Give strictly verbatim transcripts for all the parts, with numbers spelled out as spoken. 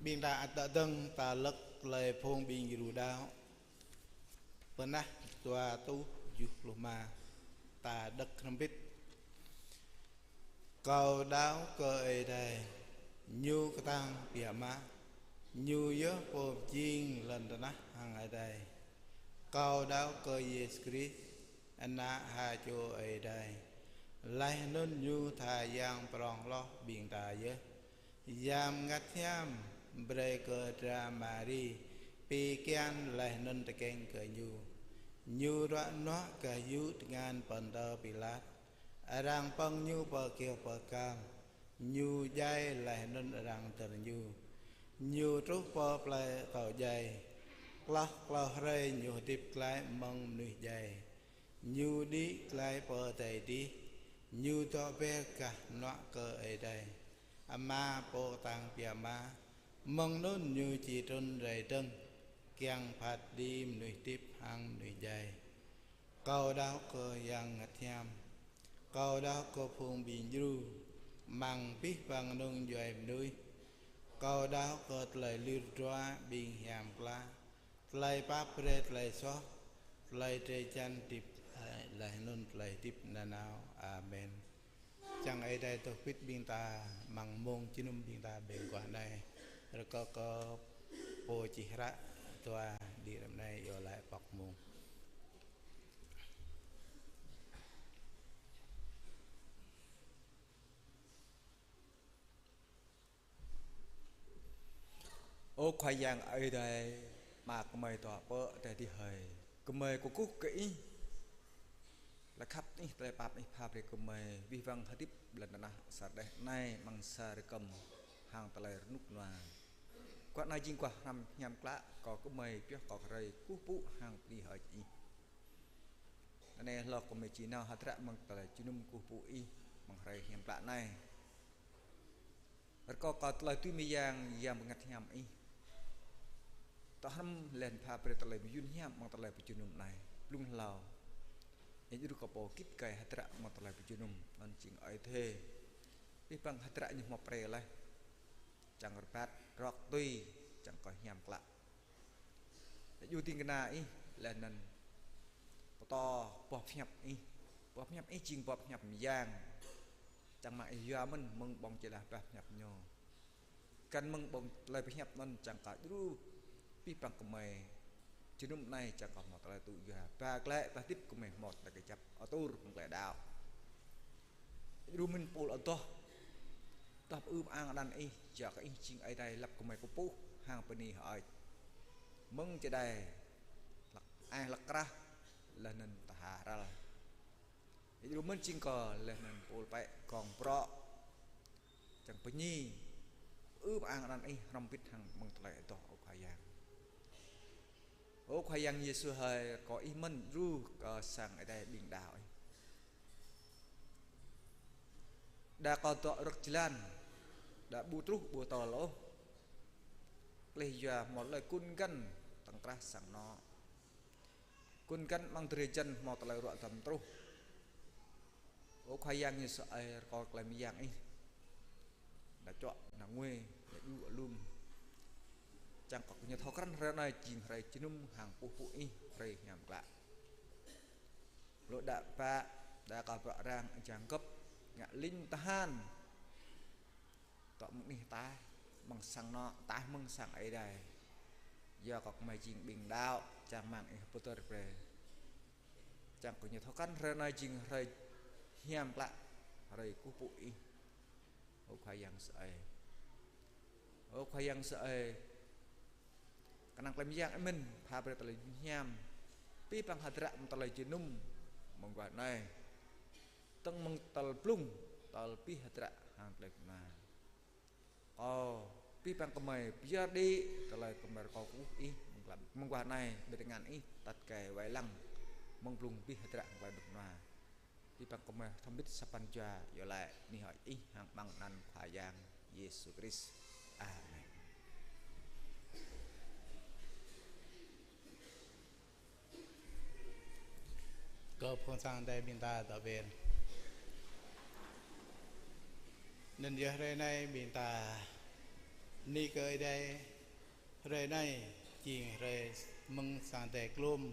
Ƀing ta ăt dơ̆ng ta lăk tơlơi phung ƀing Yuđa đaŏ. Pơnah dua rơtuh tơjuh pluh rơma. Ta đŏk hrŏm hơbĭt. Kâo đaŏ kơ Ơi Adai, Ñu kơtang biă mă, Ñu yơh Pô pơjing lŏn tơnah hăng adai. Kâo đaŏ kơ Yêsu Krist, Ană ha čô Ơi Adai, laih anŭn Ñu tha Yang prŏng hloh ƀing ta yơh. Yang Bơngăt Hiam brơi kơ dra Mari pi kian laih anŭn tơkeng kơ Ñu. Ñu ruă nuă gah yŭ tơngan Pôntơ Pilat. Arăng pơ̆ng Ñu pơ kơyâo pơkal. Ñu djai laih anŭn arăng dơr Ñu. Ñu truh pơ plơi atâo djai. Hloh klâo hrơi Ñu hơdip glaĭ mơ̆ng mơnuih djai. Ñu đĭ glaĭ pơ adai adih. Ñu dŏ ber gah hơnuă kơ Ơi Adai Ama Pô kơtang biă mă. Mơ̆ng anŭn Ñu či trŭn rai dơ̆ng, kiăng phat kơđi mơnuih hơdip hăng mơnuih djai. Kâo đaŏ kơ Yang Bơngăt Hiam. Kâo đaŏ kơ phung ƀing djru, amăng abih bang kơnung djuai mơnuih. Kâo đaŏ kơ tơlơi lir hơdrua ƀing hiam klă, tơlơi pap brơi tơlơi soh, tơlơi drơi jan hơdip, laih anŭn tơlơi hơdip nanao. Amen. Čang Ơi Adai dŏ hơbĭt ƀing ta amăng mông jơnum ƀing ta ƀing guah anai. Rơkâo kơ pô čih hră dua đĭ ră anai iâu laĭ pŏk mông. Ơ Khua Yang Ơi Adai, Ama gơmơi dŏ pơ adai adih hơi. Gơmơi kơkuh kơ Ih. Tơlơi khăp Ih, tơlơi pap Ih pha brơi kơ gơmơi abih bang hơdip lŏn tơnah sa rơđeh anai amăng sa rơkơm hăng tơlơi rơnŭk rơnua. Guah anai jing guah hrăm hiam klă, kơ gơmơi pioh kơ hrơi kơkuh pơpŭ hăng bơni hơơč Ih. Anai hloh gơmơi či nao hơdră mơ̆ng tơlơi jơnum kơkuh pơpŭ Ih amăng hrơi hiam klă anai. Rơkâo kơ tơlơi tui mơyang Yang Bơngăt Hiam Ih dŏ hrŏm laih anŭn pha brơi tơlơi mơyun hiam amăng tơlơi pơjơnum anai. Blung hlâo, Ih djru kơ pô git gai hơdră amăng tơlơi pơjơnum, anŭn jing Ơi Adai. Abih bang hơdră ñu hmâo brơi laih, čang rơbat, rơ̆k tui, čang kơ hiam klă. Djru ding kơna Ih, laih anŭn pơtô boh pơhiăp Ih. Boh pơhiăp Ih jing boh pơhiăp mơyang. Čang mă Ih yua mơ̆n mơ̆ng ƀơ̆ng čơlah boh pơhiăp ñu. Găn mơ̆ng ƀơ̆ng tơlơi pơhiăp anŭn čang kơ djru abih bang gơmơi jơnum anai čang kơ hmâo tơlơi tŭ yua. Ba glaĭ tơlơi hơdip gơmơi hmâo tơlơi kơjăp atur mơ̆ng tơlơi đaŏ. Djru mơ̆n pul adoh. Tơdah pơư pơang anăn Ih, yua kơ Ih jing Ơi Adai lăp gơmơi pơpŭ hăng bơni hơơč. Mơ̆ng čơđai, hlăk ai hlăk krah, laih anŭn tơha hrăl. Djru mơ̆n jing kơ laih anŭn pul pĕ gong brŏ. Čang bơni, pơư pơang anăn Ih hrŏm hơbĭt hăng mơ̆ng tơlơi adoh, ơ Khua Yang. Ơ Khua Yang Yêsu hơi, rơkâo Ih mơ̆n djru kơ sang Ơi Adai ƀing đaŏ Ih. Đa kơ dŏ rơ̆k jơlan, đa ƀu truh ƀu tơl ôh. Laih yua hmâo tơlơi kŭn găn tơ̆ng krah sang anŏ. Kŭn găn amăng drơi jan hmâo tơlơi ruă duăm truh. Ơ Khua Yang Yêsu ơi, rơkâo tơlơi mơyang Ih. Đa čuă, đa ngui, đa djru alum. Čang kơ gơñu thâo krăn hrơi anai jing hrơi jơnum hăng kơkuh pơpŭ Ih, hrơi hiam klă. Lu đa pă, đa kơ bruă arăng, jang gơ̆p, ngă ling tơhan. Dŏ mơ̆ng anih ataih, mơ̆ng sang anŏ, ataih mơ̆ng sang Ơi Adai. Yua kơ gơmơi jing ƀing đaŏ, čang rơmang Ih pơtơr brơi. Čang kơ gơñu thâo krăn hrơi anai jing hrơi hiam klă, hrơi kơkuh pơpŭ Ih. Ơ Khua Yang Yêsu ơi. Ơ Khua Yang Yêsu ơi. Kơnang tơlơi mơyang Ih mơ̆n, pha brơi tơlơi hiam. Abih bang hơdră mơ̆ng tơlơi jơnum mơguah anai. Tơ̆ng mơ̆ng tal blung, tal abih hơdră hăng tơlơi kơna. Ơ, abih bang gơmơi pơyơr đĭ tơlơi gơmơi rơkâo kơkuh Ih mơguah anai, ƀơi tơngan Ih, tăt gai wai lăng mơ̆ng blung abih hơdră hăng tơlơi rơnŭk rơnua. Abih bang gơmơi hrŏm hơbĭt sa pran jua iâu laĭ bơni hơơč Ih hăng amăng anăn Khua Yang Yêsu Krist. Amen. Kơ phung sang Ơi Adai ƀing ta dŏ ƀĕ. Anŭn yơh hrơi anai ƀing ta Bơni kơ Ơi Adai, hrơi anai jing hrơi mơ̆ng sang Ơi Adai klôm.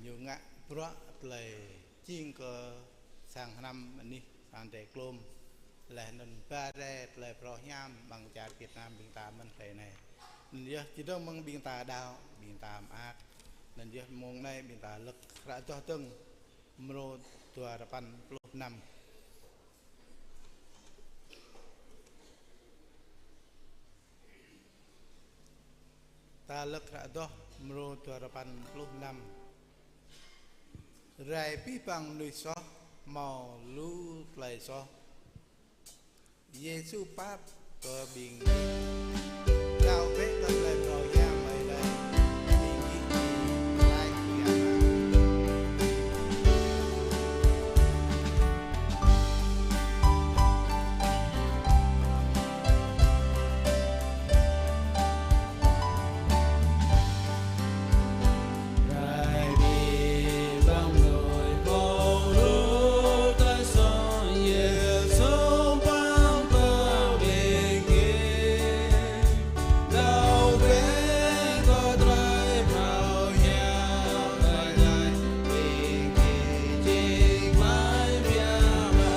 Ñu ngă bruă tơlơi jing kơ sang hrăm anih sang Ơi Adai klôm. Laih anŭn ba rai tơlơi phrâo hiam amăng čar Việt Nam ƀing ta mơ̆n hrơi anai. Anŭn yơh čơdơ̆ng mơ̆ng ƀing ta đaŏ, ƀing ta mơak. Anŭn yơh mông anai ƀing ta lơ̆k hră Adoh dơ̆ng mrô dua rơpăn pluh năm. Ta lơ̆k hră Adoh mrô dua rơpăn pluh năm. Rai abih bang mơnuih soh, hmâo lu tơlơi soh. Yêsu pap kơ ƀing gih. Đaŏ bĕ kơ tơlơi phrâo hiam Ơi Adai. Ƀing gih či laĭ biă mă.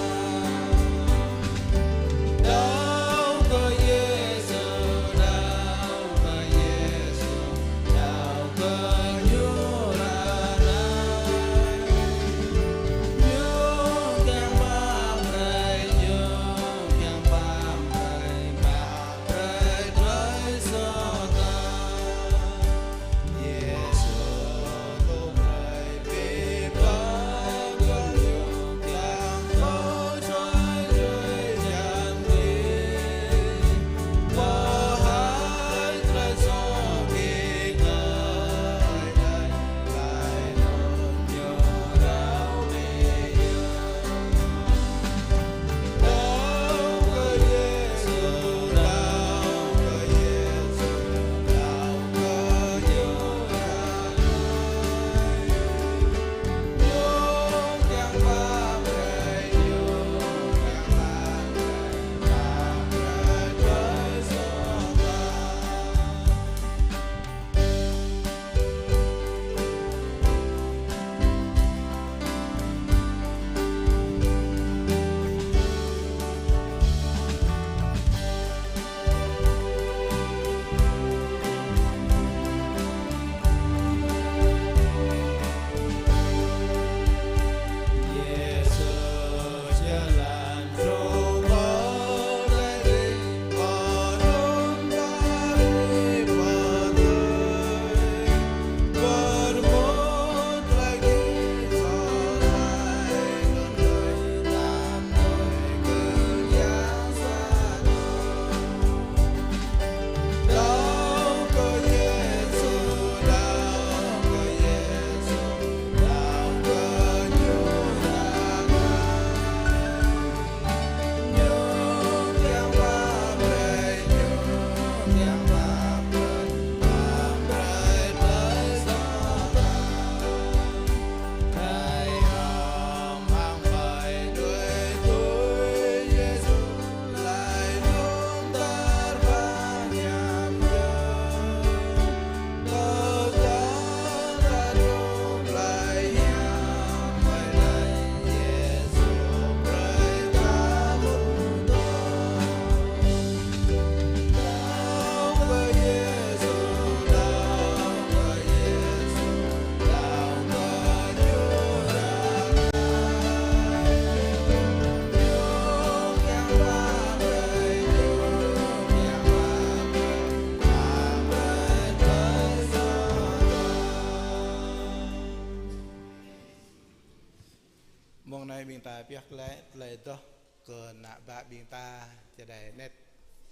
Mông anai ƀing ta pioh glaĭ tơlơi adoh kơ ană bă ƀing ta, čơđai anet,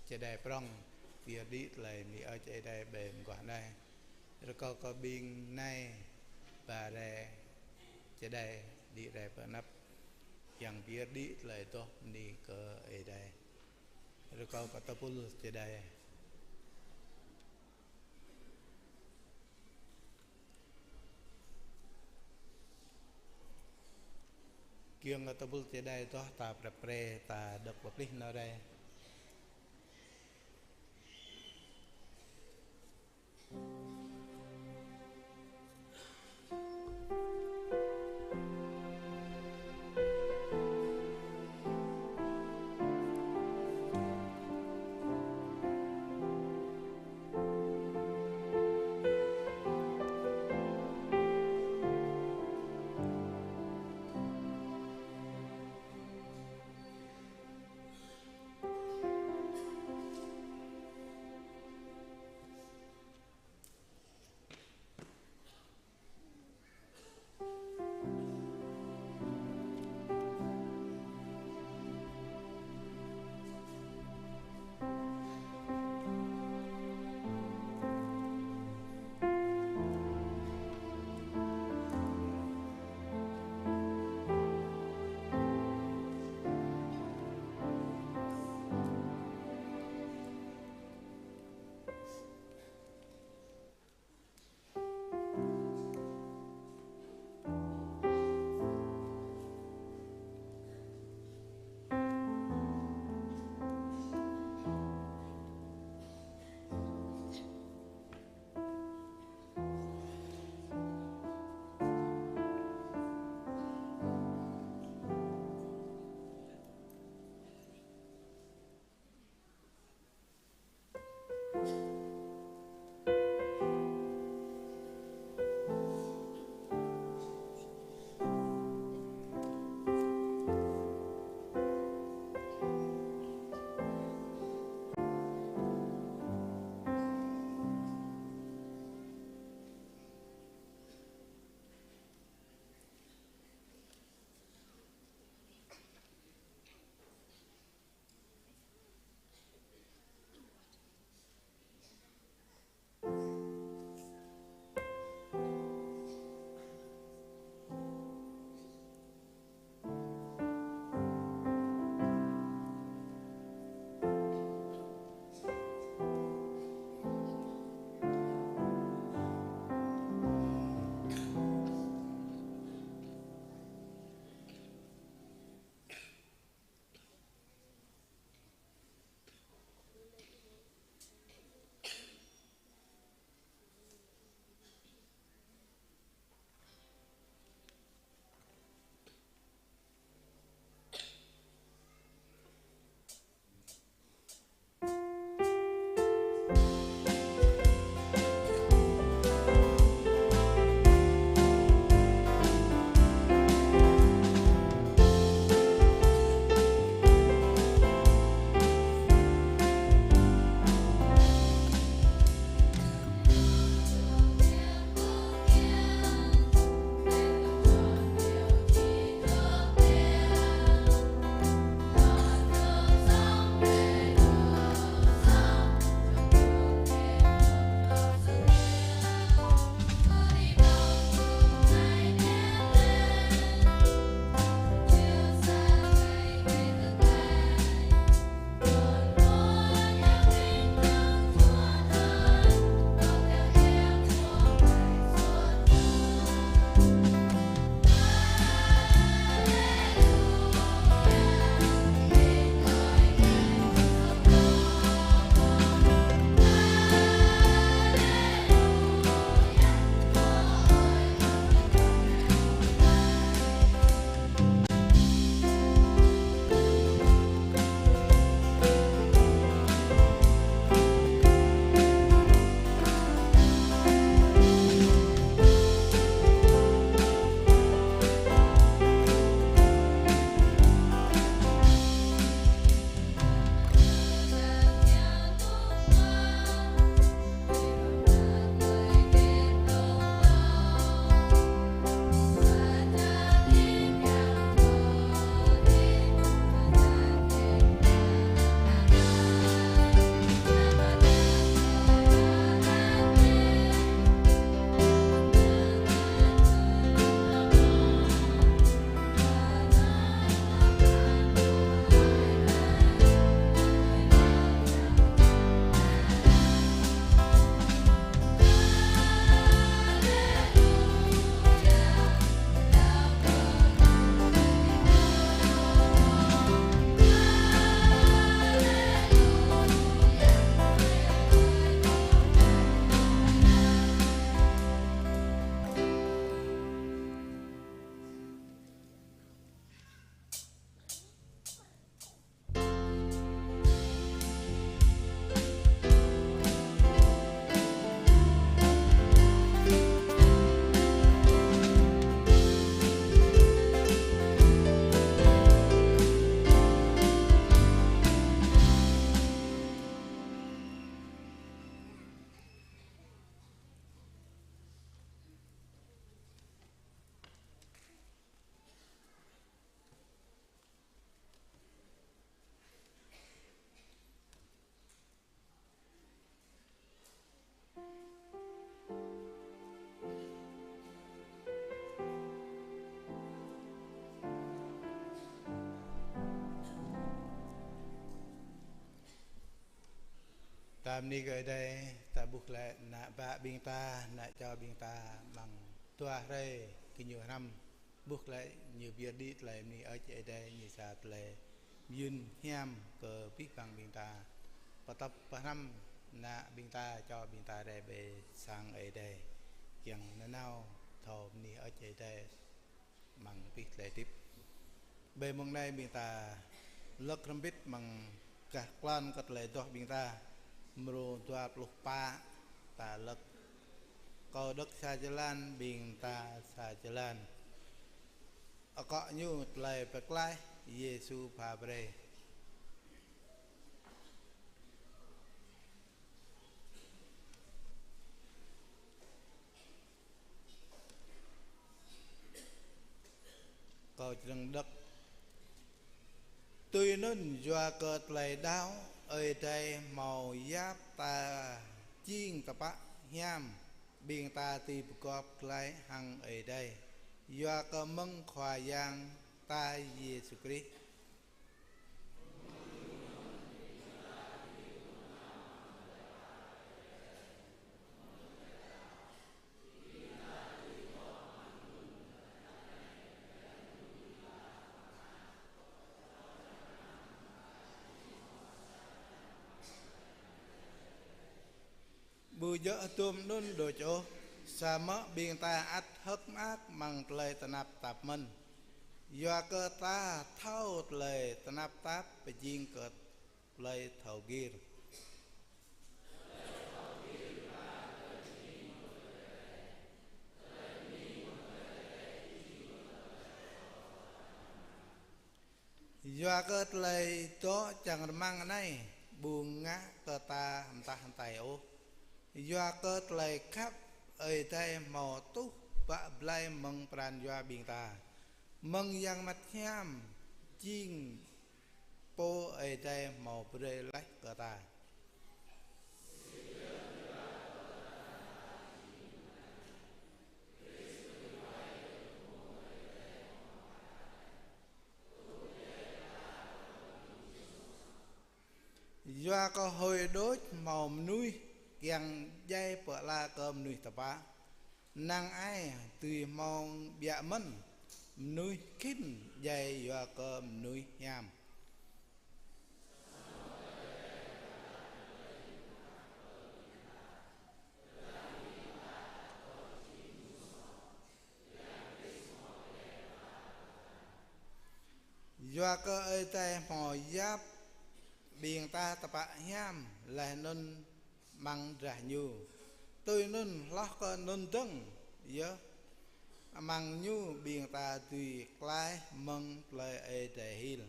čơđai prŏng, pơyơr đĭ tơlơi bơni Ơi Adai ƀơi mơguah anai. Rơkâo kơ ƀing nai ba rai čơđai đĭ rai pơ anăp, kiăng pơyơr đĭ tơlơi adoh bơni kơ Ơi Adai. Rơkâo kơ tơpul čơđai. Kiăng kơ tơpul čơđai adoh ta prăp pre, ta đŏk pơplih nao rai. Ta bơni kơ Ơi Adai, ta ƀuh glaĭ ană bă ƀing ta, ană čô ƀing ta, amăng dua hrơi kơ ñu hrăm. Ƀuh glaĭ ñu pơyơr đĭ tơlơi bơni hơơč Ơi Adai, ñu sa tơlơi mơyŭn hiam kơ abih bang ƀing ta. Pơtŏp pơhrăm ană ƀing ta, čô ƀing ta rai ƀơi sang Ơi Adai. Kiăng nanao thâo bơni hơơč Ơi Adai amăng abih tơlơi hơdip. Ƀơi mông anai ƀing ta lơ̆k hrŏm hơbĭt amăng gah klon kơ tơlơi adoh ƀing ta. Mrô dua pluh pă. Ta lăk Kâo đŏk sa jơlan, ƀing ta sa jơlan. Akŏ ñu tơlơi pơklaih Yêsu pha brơi. Kâo čơdơ̆ng đŏk. Tui anŭn, yua kơ tơlơi đaŏ, Ơi Adai hmâo yap ta jing tơpă hiam, ƀing ta dưi pơgop glaĭ hăng Ơi Adai yua kơ mơ̆ng Khua Yang ta Yêsu Krist. Ƀu djơ̆ hơdôm anŭn đôč ôh, samơ̆ ƀing ta ăt hơ̆k mơak amăng tơlơi tơnap tap mơ̆n. Yua kơ ta thâo tơlơi tơnap tap pơjing kơ tơlơi thâo gir. Yua kơ tơlơi dŏ čang rơmang anai ƀu ngă kơ ta mơtah mơtai ôh. Yua kơ tơlơi khăp Ơi Adai hmâo tuh bă blai mơ̆ng pran jua ƀing ta, mơ̆ng Yang Bơngăt Hiam jing Pô Ơi Adai hmâo brơi laih kơ ta. Yua kơ hơi đôč hmâo mơnuih kiăng djai pơala kơ mơnuih tơpă. Năng ai dưi hmâo biă mơ̆n, mơnuih khĭn djai yua kơ mơnuih hiam. Yua kơ Ơi Adai hmâo yap ƀing ta tơpă hiam, laih anŭn amăng drah Ñu. Tui anŭn hloh kơ anŭn dơ̆ng yơh, amăng Ñu ƀing ta dưi klaih mơ̆ng tơlơi Ơi Adai hil.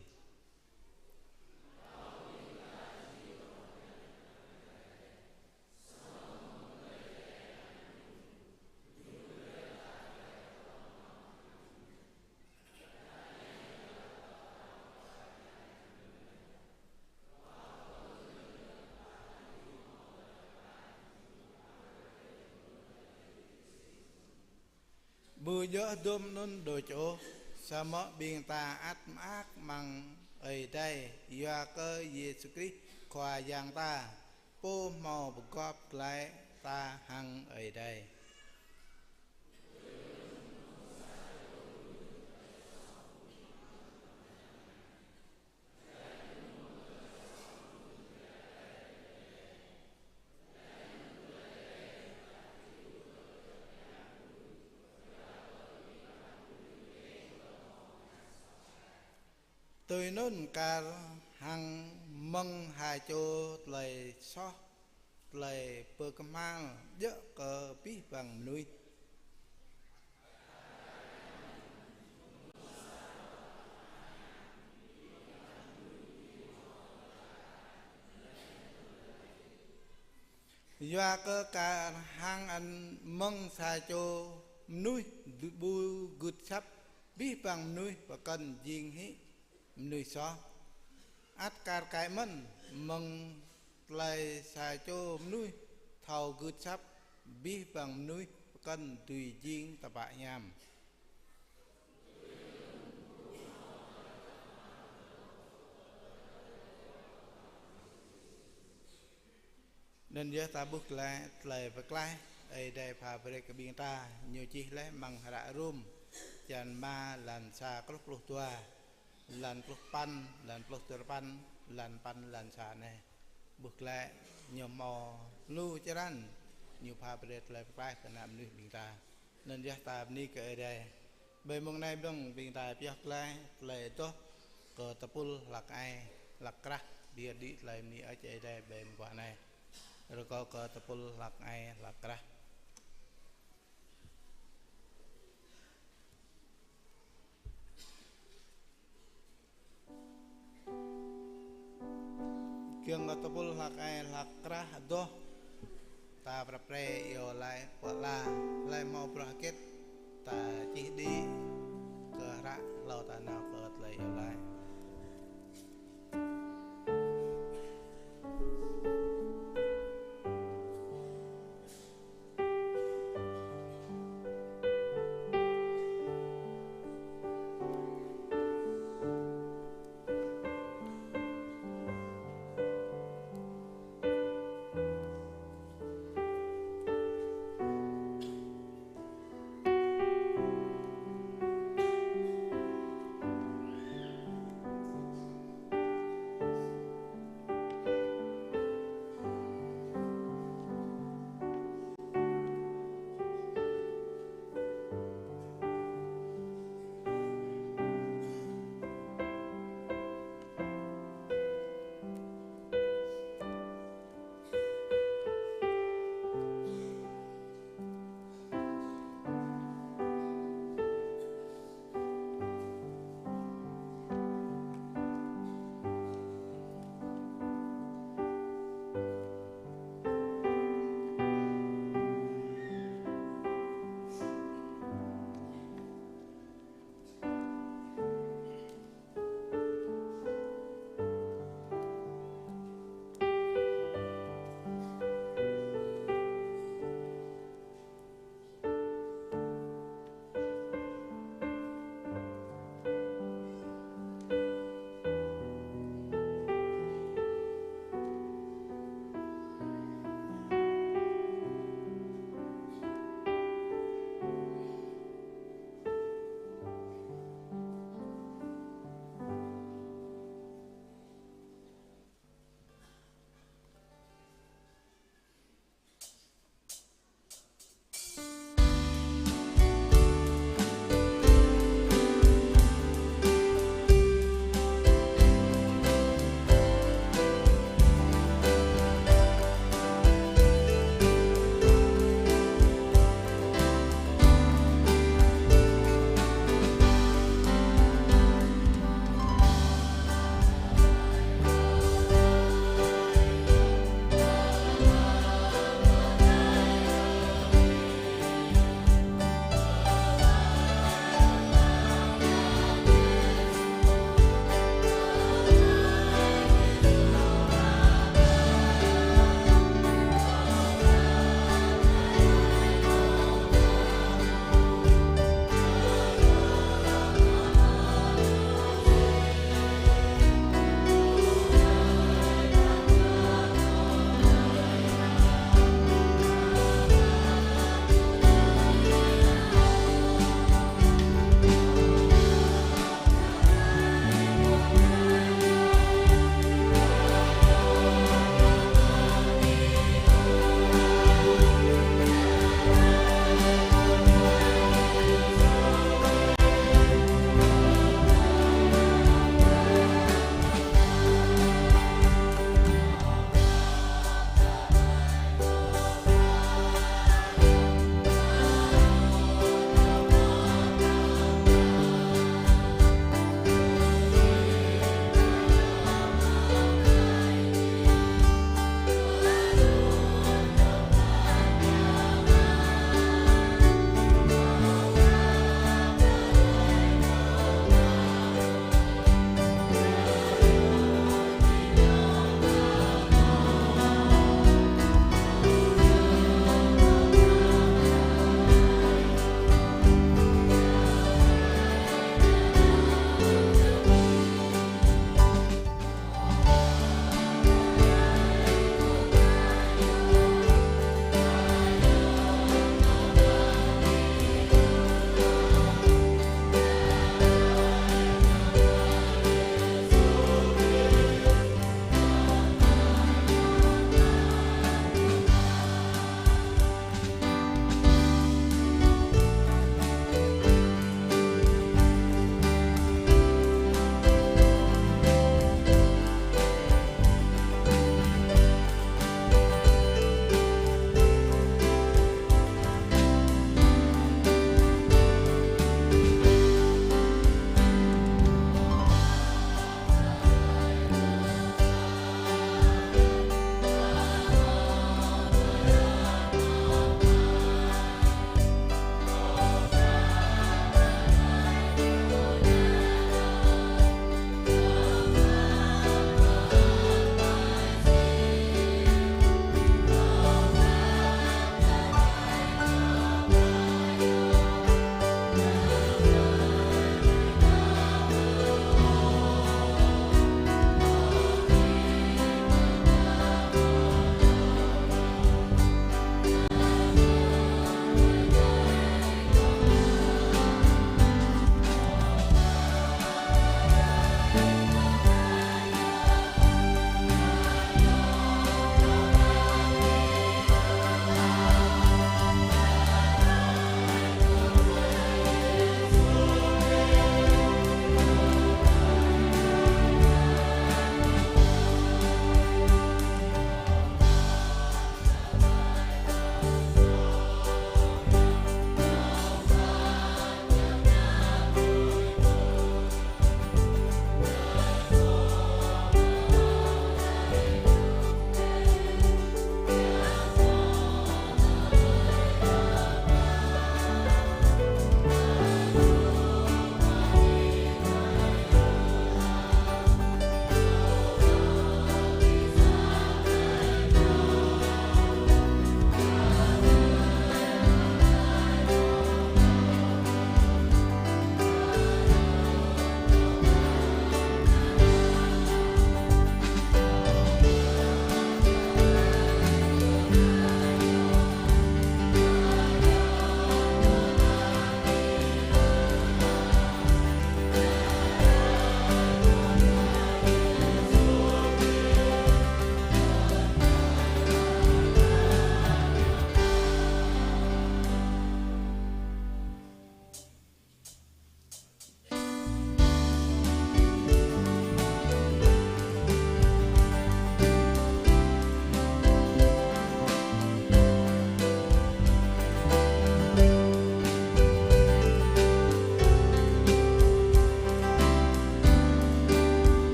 Ƀu djơ̆ hơdôm anŭn đôč ôh, samơ̆ ƀing ta ăt mơak amăng Ơi Adai, yua kơ Yêsu Krist Khua Yang ta, Pô hmâo pơgop glaĭ ta hăng Ơi Adai. Tui anŭn kar hăng mơ̆ng ha čô tơlơi soh, tơlơi pơkơhmal djơ̆ kơ abih bang mơnuih. Yua kơ kar hăng anŭn mơ̆ng sa čô mơnuih ƀu gưt asăp, abih bang mơnuih pơkŏn jing hĭ mơnuih soh. Ăt kar kaĭ mơ̆n, mơ̆ng tơlơi sa čô mơnuih thâo gưt asăp, abih bang mơnuih pơkŏn dưi jing tơpă hiam. Anŭn yơh ta ƀuh glaĭ tơlơi pơklaih Ơi Adai pha brơi kơ ƀing ta, ñu čih laih amăng hră Rôm, črăn rơma, lan sa truh pluh dua, lan pluh păn, lan pluh duapăn, lan păn, lan sa anai. Ƀuh glaĭ ñu hmâo lu črăn ñu pha brơi tơlơi pơklaih kơ ană mơnuih ƀing ta. Anŭn yơh ta bơni kơ Ơi Adai. Ƀơi mông anai dơ̆ng ƀing ta pioh glaĭ tơlơi adoh kơ tơpul hlăk ai, hlăk krah, đĭ đĭ tơlơi bơni Ơi Adai ƀơi mông khua anai. Rơkâo kơ tơpul hlak ai hlak krah. Giŏng kơ tơpul hlak ai hlak krah adoh, ta prăp pre iâu laĭ pơala, laĭ hmâo bruă hơget, ta čih đĭ kơ hră hlâo ta nao kơ tơlơi iâu laĭ.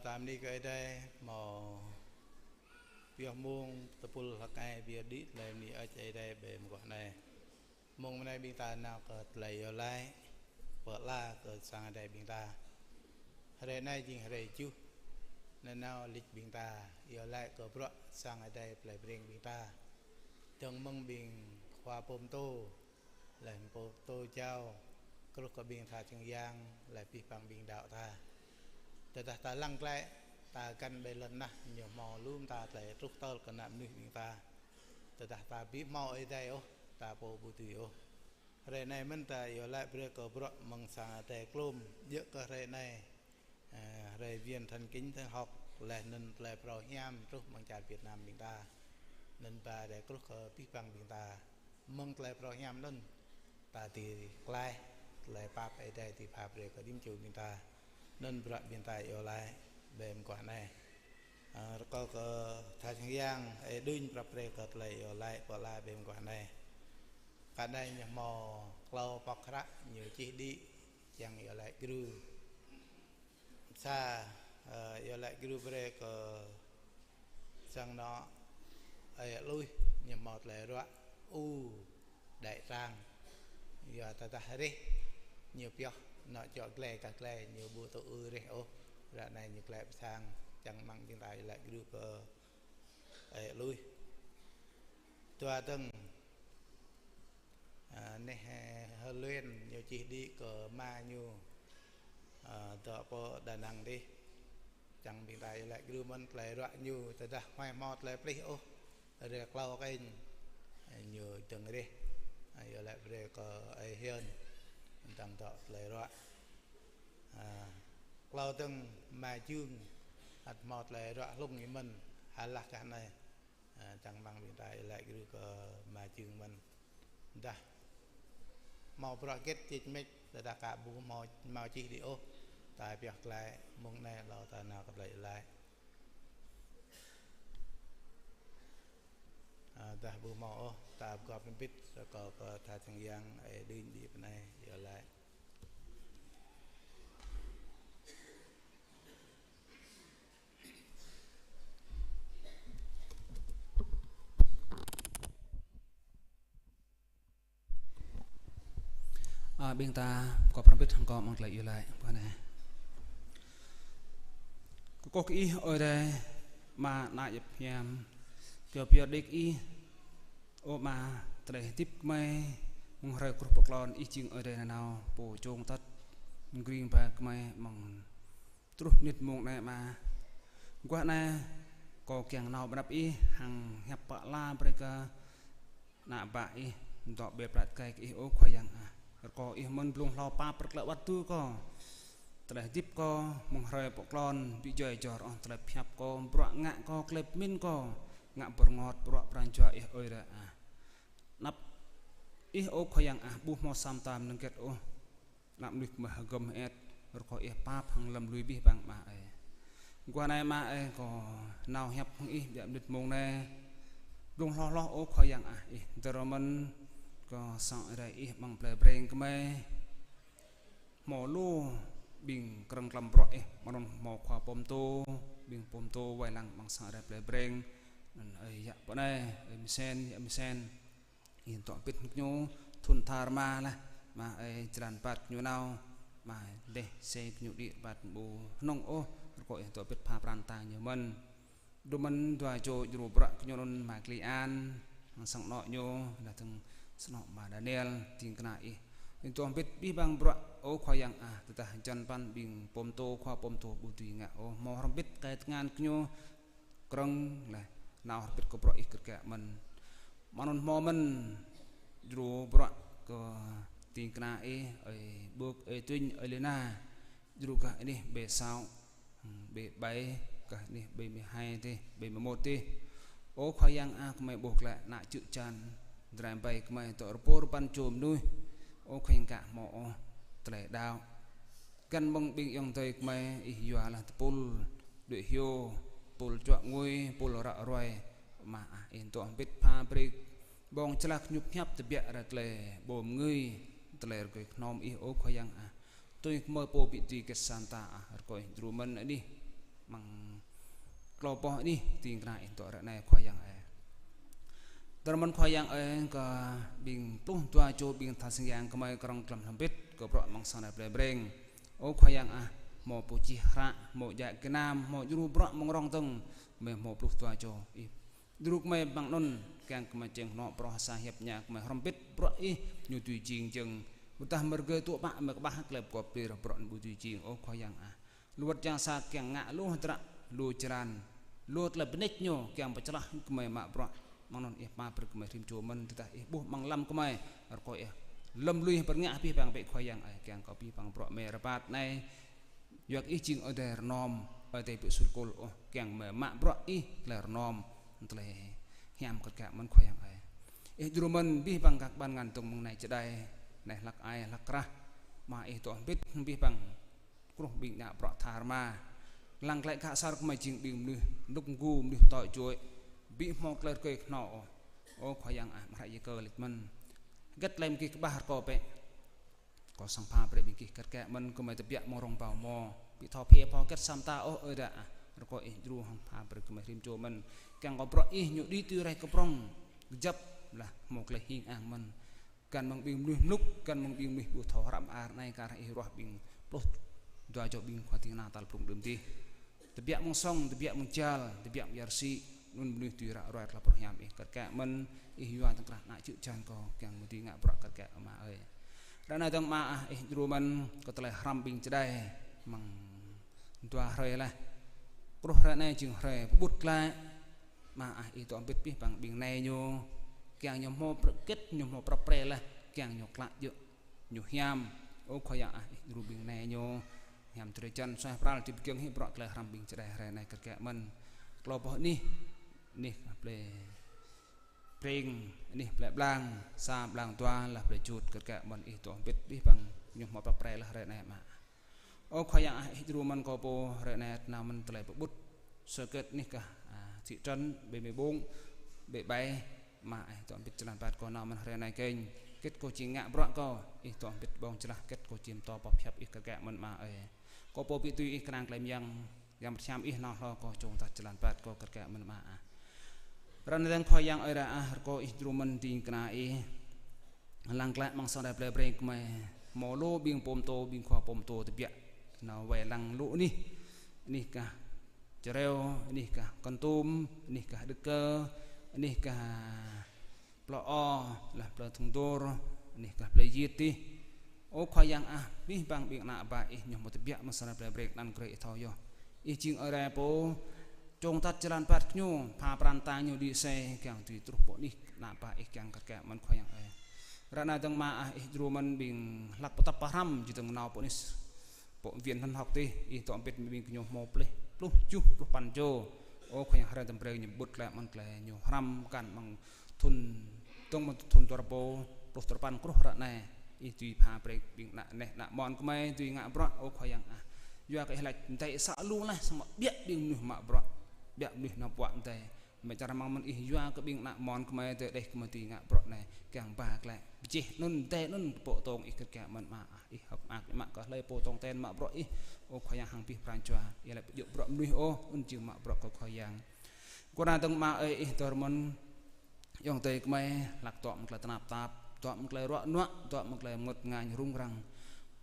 Ta bơni kơ Ơi Adai, hmâo pioh mông tơpul hlăk ai pioh đĭ tơlơi bơni hơơč Ơi Adai ƀơi mơguah anai. Mông anai ƀing ta nao kơ tơlơi iâu laĭ, pơala kơ sang Ơi Adai ƀing ta. Hrơi anai jing hrơi tơjuh nanao lĕč ƀing ta iâu laĭ kơ bruă sang Ơi Adai plei Breng ƀing ta. Dơ̆ng mơ̆ng ƀing khua pơtô, laih pơtô jao, truh kơ ƀing tha čang yang, laih abih bang ƀing đaŏ ta. Tơdah ta lăng glaĭ, ta găn ƀơi lŏn tơnah ñu hmâo lu mơta tơlơi truh tơl kơ ană mơnuih ƀing ta. Tơdah ta ƀu hmâo Ơi Adai ôh, ta pô ƀu dưi ôh. Hrơi anai mơ̆n ta iâu laĭ brơi kơ bruă mơ̆ng sang Ơi Adai klôm, djơ̆ kơ hrơi anai. Ơ, hrơi Wiên Thần Kinh Thần Học, laih anŭn tơlơi phrâo hiam truh mơ̆ng čar Việt Nam ƀing ta. Anŭn ba rai truh kơ abih bang ƀing ta. Mơ̆ng tơlơi phrâo hiam anŭn, ta dưi klaih tơlơi pap Ơi Adai dưi pha brơi kơ rĭm čô ƀing ta. Anŭn bruă ƀing ta iâu laĭ ƀơi mơguah anai. Ơ, rơkâo kơ tha čang yang, ơi đưm prăp brơi kơ tơlơi iâu laĭ pơala ƀơi mơguah anai. Kơ anai ñu hmâo klâo pŏk hră ñu čih đĭ, čang iâu laĭ gru. Sa, ơ, iâu laĭ gru brơi kơ sang anŏ ơi Luih, ñu hmâo tơlơi ruă U Đại Trang. Yua tơdah rih ñu pioh anŏ čŏ glai kah glai, ñu ƀu tŭ ư rih ôh. Ră anai ñu glaĭ pơ sang, čang mơ̆ng ƀing ta iâu laĭ gru kơ ơi Luih. Dua dơ̆ng, ơ, neh, ơ, Hơ Luen ñu čih đĭ kơ ama ñu, ơ, dŏ pơ Đà Nẵng dih. Čang ƀing ta iâu laĭ gru mơ̆n tơlơi ruă ñu, tơdah huai hmâo tơlơi plih ôh, hrơi klâo kơ inh, ơ, ñu dơ̆ng rih, ơ, iâu laĭ brơi kơ ơi Hiơn, dơ̆ng dŏ tơlơi ruă. Ơ, klâo dơ̆ng ama Jung, ăt hmâo tơlơi ruă hlung ñu mơ̆n, hơlah kah anai. Ơ, čang mơ̆ng ƀing ta iâu laĭ gru kơ ama Jung mơ̆n. Dah hmâo bruă hơget čih mĕč, tơdah ka ƀu hmâo, hmâo čih đĭ ôh, ta pioh glaĭ, mông anai hlâo ta nao kơ tơlơi iâu laĭ. Ơ, dah ƀu hmâo ôh, ta pơgop hrŏm hơbĭt, rơkâo kơ tha čang yang, ơi đưm đĭ pơ anai, iâu laĭ. Ơ, ƀing ta pơgop hrŏm hơbĭt hăng kâo mơ̆ng tơlơi iâu laĭ pơ anai. Kơkuh kơ Ih, Ơi Adai, Ama ană yap hiam, kơ pioh đĭ kơ Ih, ơ Ama, tơlơi hơdip gơmơi, mơ̆ng hrơi kruh pơklon Ih jing Ơi Adai nanao, Pô čong tăt, gring ba gơmơi, mơ̆ng truh mơnit mông anai Ama. Mơguah anai, kâo kiăng nao ƀơi anăp Ih, hăng hiăp pơala brơi kơ ană bă Ih, dŏ ƀơi plă tơkai kơ Ih, ơ Khua Yang ah. Rơkâo Ih mơ̆n blung hlâo pap pơrơklă wơ̆t tŭ kâo. Tơlơi hơdip kâo, mơ̆ng hrơi pơklon, ƀu djơ̆ djơr ôh, tơlơi pơhiăp kâo, bruă ngă kâo, tơlơi pơmĭn kâo, ngă bơrngot, bruă pran jua Ih, Ơi Adai ah. Anăp Ih, ơ Khua Yang ah, ƀu hmâo sa mơta mơnơ̆ng hơget ôh. Anăp mơnuih mơ̆ hơgŏm hơet, rơkâo Ih pap hăng lăm lui abih bang Ama ơi. Mơguah anai Ama ơi, kâo nao hiăp hăng Ih, biă mơnit mông anai. Blung hloh hloh, ơ Khua Yang ah, Ih dơ̆r mơ̆n, kơ sang Ơi Adai Ih amăng plei Breng gơmơi. Hmâo lu ƀing krơ̆ng klăm bruă Ih, mơnơ̆ng hmâo khua pơtô, ƀing pơtô wai lăng amăng sang Ơi Adai plei Breng. Anŭn ơi yă pơ anai, ơi Misen, yă Misen. Ih dŏ hơbĭt hăng gơñu, thŭn tha rơma laih, Ama ơi, jơlan rơbat gơñu nao, Ama dêh, sĕ gơñu đĭ rơbat ƀu hnong ôh, rơkâo Ih dŏ hơbĭt pha pran ta gơñu mơ̆n. Dŏ mơ̆n dua čô djru bruă gơñu anŭn Ama Kli An, hăng sang anŏ ñu, laih dơ̆ng sang anŏ Ama Daniel, ding kơna Ih. Ih dŏ hơbĭt abih bang bruă, ơ Khua Yang ah, tơdah hơjăn păn ƀing pơtô, khua pơtô ƀu dưi ngă ôh, hmâo hrŏm hơbĭt tơkai tơngan gơñu, krơ̆ng laih, nao hơbĭt kơ bruă Ih kơrkă mơ̆n. Mơnŭn hmâo mơ̆n, djru bruă kơ ding kơna Ih, ơi Buk, ơi Tuñ, ơi Lina, djru gah anih ƀơi Sâo, ƀơi Bai, gah anih ƀơi mười hai tih, ƀơi mười một tih. Ơ Khua Yang ah, gơmơi ƀuh glaĭ ană čư̆ čan, dram ƀai gơmơi dŏ rơbâo rơpăn čô mơnuih. Ơ Khua Yang kă hmâo ôh, tơlơi đaŏ. Găn mơ̆ng ƀing ayŏng adơi gơmơi, Ih yua laih tơpul, đuaĭ hyu, pul čuă ngui, pul ră ruai. Ama ah, Ih dŏ hơbĭt pha brơi ƀơ̆ng jơlah kơñup hiăp tơbiă rai tơlơi ƀu mơngưi, tơlơi rơgơi kơhnôm Ih, ơ Khua Yang ah. Tui gơmơi pô ƀu dưi hơget sa mơta ah, rơkâo Ih djru mơ̆n anih. Mơ̆ng klâo boh anih ding kơna ih dŏ ră anai Khua Yang ơi. Tơrmơ̆n Khua Yang ơi, kơ ƀing pluh dua čô ƀing tha sang yang gơmơi krŏng glŏm hlăm bit kơ bruă mơ̆ng sang anai plei Breng. Ơ Khua Yang ah, hmâo pô čih hră, hmâo djă gơnam, hmâo djru bruă mơ̆ng rŏng dơ̆ng, gơmơi hmâo pluh dua čô. Ih djru gơmơi mơ̆ng anŭn, kiăng gơmơi čeng hnŏ pơrŏ sa hiăp tơña gơmơi hrŏm bit bruă ih ñu dưi jing jơ̆ng. Ƀôdah mơ̆ng rơgơi tŭ pă gơmơi kơƀah klep kop plir bruă anŭn ƀu dưi jing, ơ Khua Yang ah. Lu wơ̆t jang sa kiăng ngă lu hơdră, lu jơlan, lu tơlơi bơneč ñu kiăng pơčơlah gơmơi mă bruă. Mơ̆ng anŭn ih pap brơi gơmơi rĭm čô mơ̆n, tơdah ih ƀuh amăng lăm gơmơi, rơkâo ih lŏm lui pơrngă abih bang bĕ Khua Yang ơi, kiăng kơ abih bang bruă gơmơi rơbat anai. Yua kơ ih jing Ơi Adai rơnom, Ơi Adai ƀu sŭl kôl ôh, kiăng gơmơi mă bruă ih tơlơi rơnom, tơlơi hiam kơt kă mơ̆n Khua Yang ơi. Ih djru mơ̆n abih bang kơ ƀan ngăn dơ̆ng mơ̆ng anai čơđai, anai hlăk ai, hlăk krah. Mă ih dŏ hơbĭt abih bang kruh ƀing ngă bruă tha rơma. Lăng glaĭ khă sar gơmơi jing ƀing mơnuih mlŭk mgu, mơnuih tŏ juăi, ƀu hmâo tơlơi rơgơi kơhnâo ôh. Ơ Khua Yang ah, mơ̆ hră Yakơ laĭ mơ̆n: Hơget tơlơi mơ̆ng gih kơƀah rơkâo bĕ, kâo săng pha brơi ƀing gih kơt kă mơ̆n. Gơmơi tơbiă mơ̆ng rŏng ƀâo mơ̆, ƀu thâo phe pho hơget sa mơta ôh, Ơi Adai ah. Rơkâo ih djru hăng pha brơi gơmơi rĭm čô mơ̆n, kiăng kơ bruă ih ñu đĭ tui rai kơ prŏng, kơjăp lah hmâo tơlơi hing ang mơ̆n. Găn mơ̆ng ƀing mơnuih mlŭk, găn mơ̆ng ƀing mơnuih ƀu thâo hră mơar anai, kar hăng ih ruah ƀing pluh dua čô ƀing khua ding kơna tal prŭng đưm dih. Tơbiă mơ̆ng sŏng, tơbiă mơ̆ng jal, tơbiă mơ̆ng ia rơsĭ, anŭn mơnuih dưi ră ruai tơlơi pơrơhiam ih kơt kă mơ̆n. Ih yua tơkrah ană čư̆ čan kâo kiăng mơ̆ dưi ngă bruă kơt kơ Ama ơi. Ră anai dơ̆ng Ama ah, ih djru mơ̆n kơ tơlơi hrăm ƀing čơđai mơ̆ng dua hrơi laih. Kruh ră anai jing hrơi pơƀut glaĭ. Ama ah, ih dŏ hơbĭt abih bang ƀing nai ñu, kiăng ñu hmâo prăk gĕt, ñu hmâo prăp pre laih, kiăng ñu klă djơ̆, ñu hiam. Ơ Khua Yang ah, ih djru ƀing nai ñu hiam drơi jăn, suaih pral dưi pơgiŏng hĭ bruă tơlơi hrăm ƀing čơđai hrơi anai kơt kă mơ̆n. Klâo boh anih, anih kah plei Breng, anih plei Blang sa, Blang dua, lah plei Jut kơt kă mơ̆n. Ih dŏ hơbĭt abih bang ñu hmâo prăp pre laih hrơi anai Ama ah. Ơ Khua Yang ah, ih djru mơ̆n kơ pô hrơi anai tơnao mơ̆n tơlơi pơƀut sơ kết anih kah, à, thị trấn Bê Mê Bông, Bê Bai. Ama ah, ih dŏ hơbĭt jơlan rơbat kâo nao mơ̆n hrơi anai kơnh. Hơget kâo či ngă bruă kâo, ih dŏ hơbĭt ƀơ̆ng jơlah, hơget kâo či pơtô pơhiăp ih kơt kă mơ̆n Ama ơi. Kơ pô ƀu tui ih kơnang tơlơi mơyang, Yang Bơngăt Hiam ih nao hlâo kâo, čŏng tah jơlan rơbat kâo kơt kă mơ̆n Ama ah. Ră anai dơ̆ng Khua Yang ơi Adai ah, rơkâo ih djru mơ̆n ding kơna ih. Lăng glaĭ amăng sang anai plei Breng gơmơi, hmâo lu ƀing pô pơtô, ƀing khua pô pơtô tơbiă nao wai lăng lu anih. Anih kah Čơreo, anih kah Kon Tum, anih kah Đức Cơ, anih kah Plơi O, lah plơi Thung Dôr, anih kah plei Yit dih. Ơ Khua Yang ah, abih bang ƀing ană bă ih ñu hmâo tơbiă amăng sang anai plei Breng, anăn grê ih thâo yơh. Ih jing Ơi Adai pô čŏng tah jơlan rơbat kơ ñu, pha pran kơtang ñu đĭ sai, kiăng dưi truh pơ anih ană bă ih kiăng kơt kă mơ̆n Khua Yang ơi. Ră anai dơ̆ng Ama ah, ih djru mơ̆n ƀing hlăk pơtăp pơhrăm, jing dơ̆ng nao pơ anih, pơ viện hăn hŏk dih, ih dŏ hơbĭt ƀing gơñu hmâo plih, pluh tơjuh, pluh păn čô. Ơ Khua Yang, hrơi tơm Breng ñu pơƀut glaĭ mơ̆n tơlơi ñu hrăm kăn mơ̆ng thŭn, dơ̆ng mơ̆ng thŭn dua rơbâo pluh duapăn truh ră anai. Ih dưi pha brơi ƀing ană neh ană mon gơmơi dưi ngă bruă, ơ Khua Yang ah. Yua kơ ih laĭ: Adai sa lu laih, samơ̆ biă ƀing mơnuih mă bruă, biă mơnuih nao bruă adai. Mơ̆ čar mơ̆ng mơ̆n ih yua kơ ƀing ană mon gơmơi, adơi đeh gơmơi dưi ngă bruă anai, kiăng ba glaĭ pơjeh anŭn adai anŭn pơtô tong ih kơt kă mơ̆n Ama ah. Ih hơ̆k mơak mă kơ hlơi pô tong ten mă bruă ih, ơ Khua Yang, hăng abih pran jua. Ih laĭ ƀu djơ̆ bruă mơnuih ôh, anŭn jing mă bruă kơ Khua Yang. Kơ anai dơ̆ng Ama ơi, ih dŏ mơ̆n ayŏng adơi gơmơi, hlăk dŏ mơ̆ng tơlơi tơnap tap, dŏ mơ̆ng tơlơi ruă nuă, dŏ mơ̆ng tơlơi mơngơ̆t ngă rŭng răng.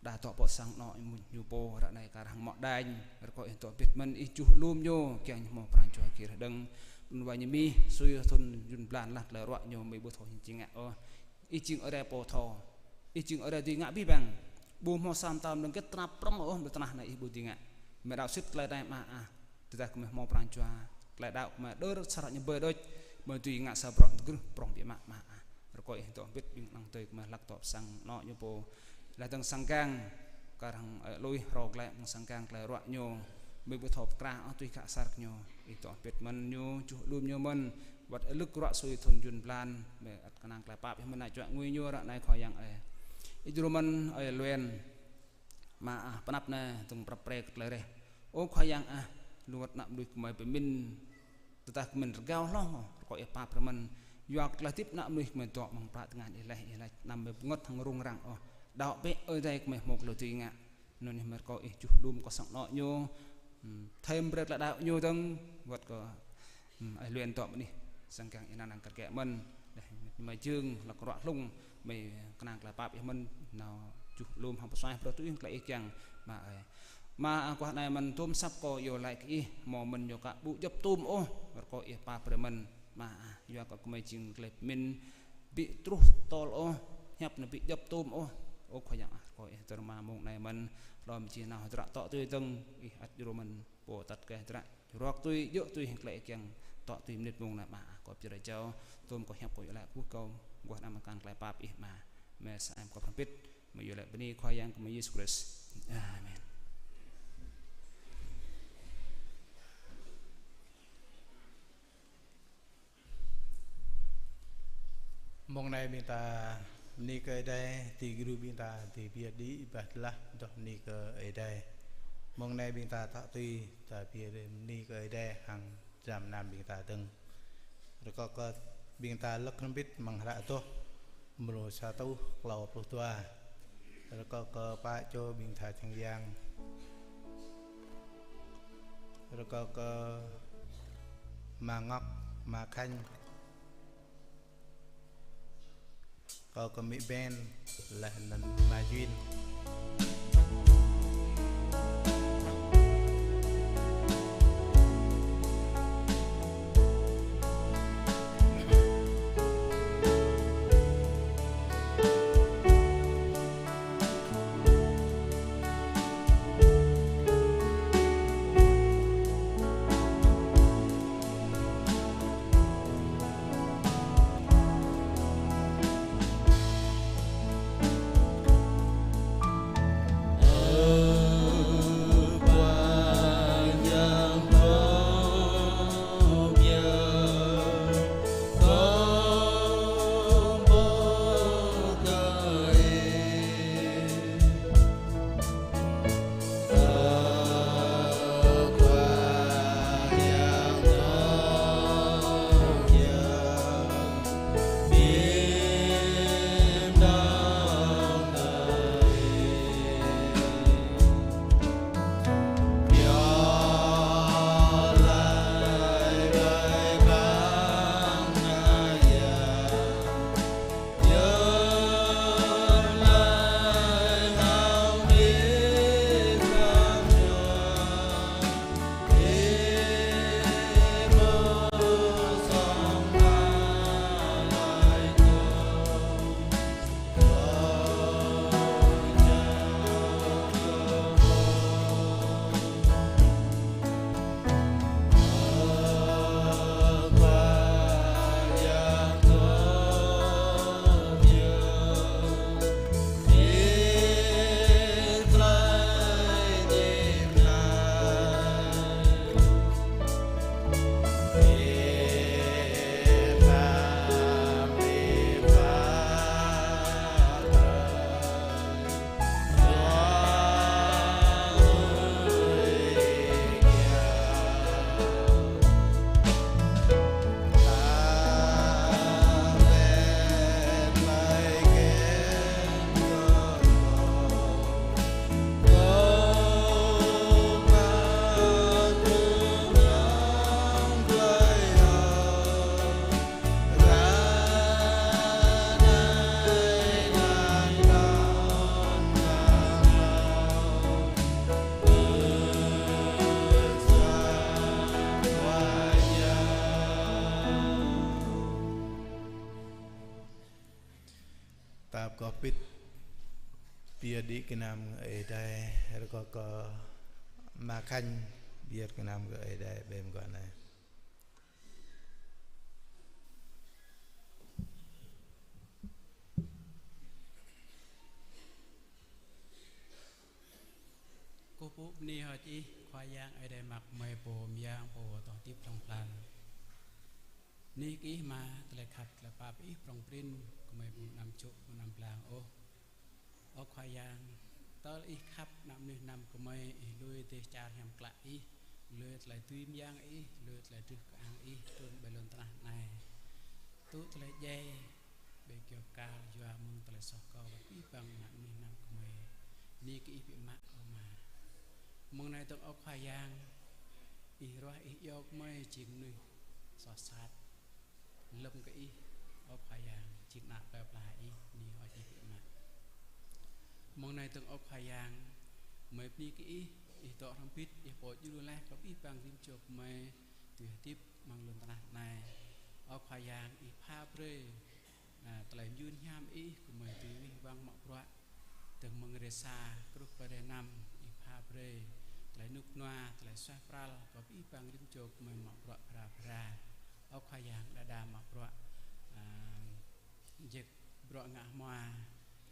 Đa dŏ pơ sang anŏ ñu pô ră anai kar hăng mŏ đañ, rơkâo ih dŏ hơbĭt mơ̆n, ih juh lum ñu, kiăng ñu hmâo pran jua gir hơđơ̆ng. Anŭn wa ñu mih, sui thŭn jun blan lah tơlơi ruă ñu gơmơi ƀu thâo hing či ngă ôh. Ih jing Ơi Adai pô thâo. Ih jing Ơi Adai dưi ngă abih bang. Ƀu hmâo sa mơta mơlơ̆ng hơget tơnap prŏng ôh ƀơi tơnah anai ih ƀu dưi ngă. Gơmơi đaŏ sĭt tơlơi anai Ama ah. Tơdah gơmơi hmâo pran jua, tơlơi đaŏ gơmơi đơr sa ră ñu ƀơi đôč, gơmơi dưi ngă sa bruă tơgrưh prŏng biă mă Ama ah. Rơkâo ih dŏ hơbĭt ƀing ană adơi gơmơi hlăk dŏ pơ sang anŏ ñu pô. Laih dơ̆ng sang gang, kar hăng, ơ, lui hrŏ glaĭ mơ̆ng sang gang tơlơi ruă ñu, gơmơi ƀu thâo pơkra ôh tui khă sar kơ ñu. Ih dŏ hơbĭt mơ̆n ñu, juh lum ñu mơ̆n, wơ̆t ih lơ̆k ruă sui thŭn jun blan, gơmơi ăt kơnang tơlơi pap ih mơ̆n, ană čuă ngui ñu ră anai Khua Yang ơi. Ih djru mơ̆n ơi Luen, Ama ah, pơanăp anai dơ̆ng prăp pre kơ tơlơi reh. Ơ Khua Yang ah, lu wơ̆t ană mơnuih gơmơi pơmĭn, tơdah gơmơi rơgao hloh, rơkâo ih pap brơi mơ̆n. Yua kơ tơlơi hơdip ană mơnuih gơmơi dŏ mơ̆ng prăk tơngan ih laih, ih laĭ anăm gơmơi pơngơ̆t hăng rŭng răng ôh. Đaŏ bĕ Ơi Adai gơmơi hmâo tơlơi dưi ngă. Anŭn ih mơ̆ rơkâo ih juh lum kơ sang anŏ ñu, Ưm, thâo brơi tơlơi đaŏ ñu dơ̆ng, wơ̆t kơ, ưm, ơi Luen dŏ mơ̆n anih, sang kiăng ih anăn kơ gơ̆ mơ̆n, đah, mơi jing, lăk ruă hlung, mơi kơnang tơlơi pap ih mơ̆n, nao juh lŏm hăng pơsuaih brơi tui tơlơi ih kiăng, Ama ơi. Ama ah, guah anai mơ̆n tơm asăp kâo iâu laĭ kơ ih, hmâo mơ̆n ñu ka ƀu djŏp tôm ôh, wơ̆t kơ ih pap brơi mơ̆n, Ama ah, yua kơ gơmơi jing tơlơi pơmĭn, ƀu truh tơl ôh, hiăp anŭn ƀu djŏp tôm ôh. Ơ Khua Yang ah, rơkâo ih dơ̆ng Ama mông anai mơ̆n, hlŏm či nao hơdră tŏ tui dơ̆ng, ih ăt djru mơ̆n, pô atăt kơ hơdră, rơ̆k tui, djơ̆ tui hăng tơlơi ih kiăng, tŏ tui mơnit mông anai Ama ah, kâo pơyơr jao, tơm kâo hiăp kâo iâu laĭ kơ gơ̆, guah anăn mơ̆ng kơ tơlơi pap ih Ama, mơi sa em kâo pơrăm pĭt, mơi iâu laĭ bơni Khua Yang kơ mơi Yêsu Krist. Amen. Mông anai ƀing ta bơni kơ Ơi Adai, tui gru ƀing ta, tui pơyơr đĭ, ƀah tơlah, dŏ bơni kơ Ơi Adai. Mông anai ƀing ta tŏ tui, ta pơyơr bơni kơ Ơi Adai, hăng dram gơnam ƀing ta dơ̆ng. Rơkâo kơ ƀing ta lăk hrŏm hơbĭt amăng hră Adôh, mrô sa rơtuh klâo pluh dua. Rơkâo kơ pă čô ƀing tha čang yang. Rơkâo kơ Ama Ngŏk, Ama Khanh. Rơkâo kơ Mĭ Ben, laih anŭn Ama Yuin. Ta pơgop pĭt pơyơr đĭ gơnam Ơi Adai, rơkâo kơ Ama Khanh pơyơr gơnam kơ Ơi Adai ƀơi mơguah anai. Kơkuh pơpŭ bơni hơơč Ih, Khua Yang Ơi Adai mơak gơmơi pô mơyang pô tŏ hơdip hlŏng lar. Bơni kơ Ih Ama, tơlơi khăp tơlơi pap Ih prŏng prin, gơmơi ƀu anăm čŏk ƀu anăm blang ôh. Ơ Khua Yang, tơl Ih khăp ană mơnuih anăm gơmơi, Ih lui dêh čar hiam klă Ih, lui tơlơi dưi mơyang Ih, lui tơlơi drưh kơang Ih, trŭn ƀơi lŏn tơnah anai. Tŭ tơlơi djai, ƀơi kơyâo kal, yua mơ̆ng tơlơi soh kâo wơ̆t abih bang ană mơnuih anăm gơmơi. Bơni kơ Ih biă mă, ơ Ama. Mơ̆ng anai dơ̆ng ơ Khua Yang, Ih ruah Ih iâu gơmơi jing mơnuih soh sat. Lơ̆m kơ Ih, ơ Khua Yang, jing ană plơi pla Ih, bơni hơơč Ih biă mă. Mơ̆ng anai dơ̆ng ơ Khua Yang, gơmơi bơni kơ Ih, Ih dŏ hrŏm hơbĭt, Ih pô djru laih kơ abih bang rĭm čô gơmơi dưi hơdip amăng lŏn tơnah anai. Ơ Khua Yang, Ih pha brơi, a, tơlơi mơyun hiam Ih kơ gơmơi dưi wih wăng mă bruă. Dơ̆ng mơ̆ng hrơi sa truh pơ hrơi năm, Ih pha brơi tơlơi rơnŭk rơnua, tơlơi suaih pral kơ abih bang rĭm čô gơmơi mă bruă phara phara. Ơ Khua Yang, đơđa mă bruă, a, jĕk bruă ngă hmua,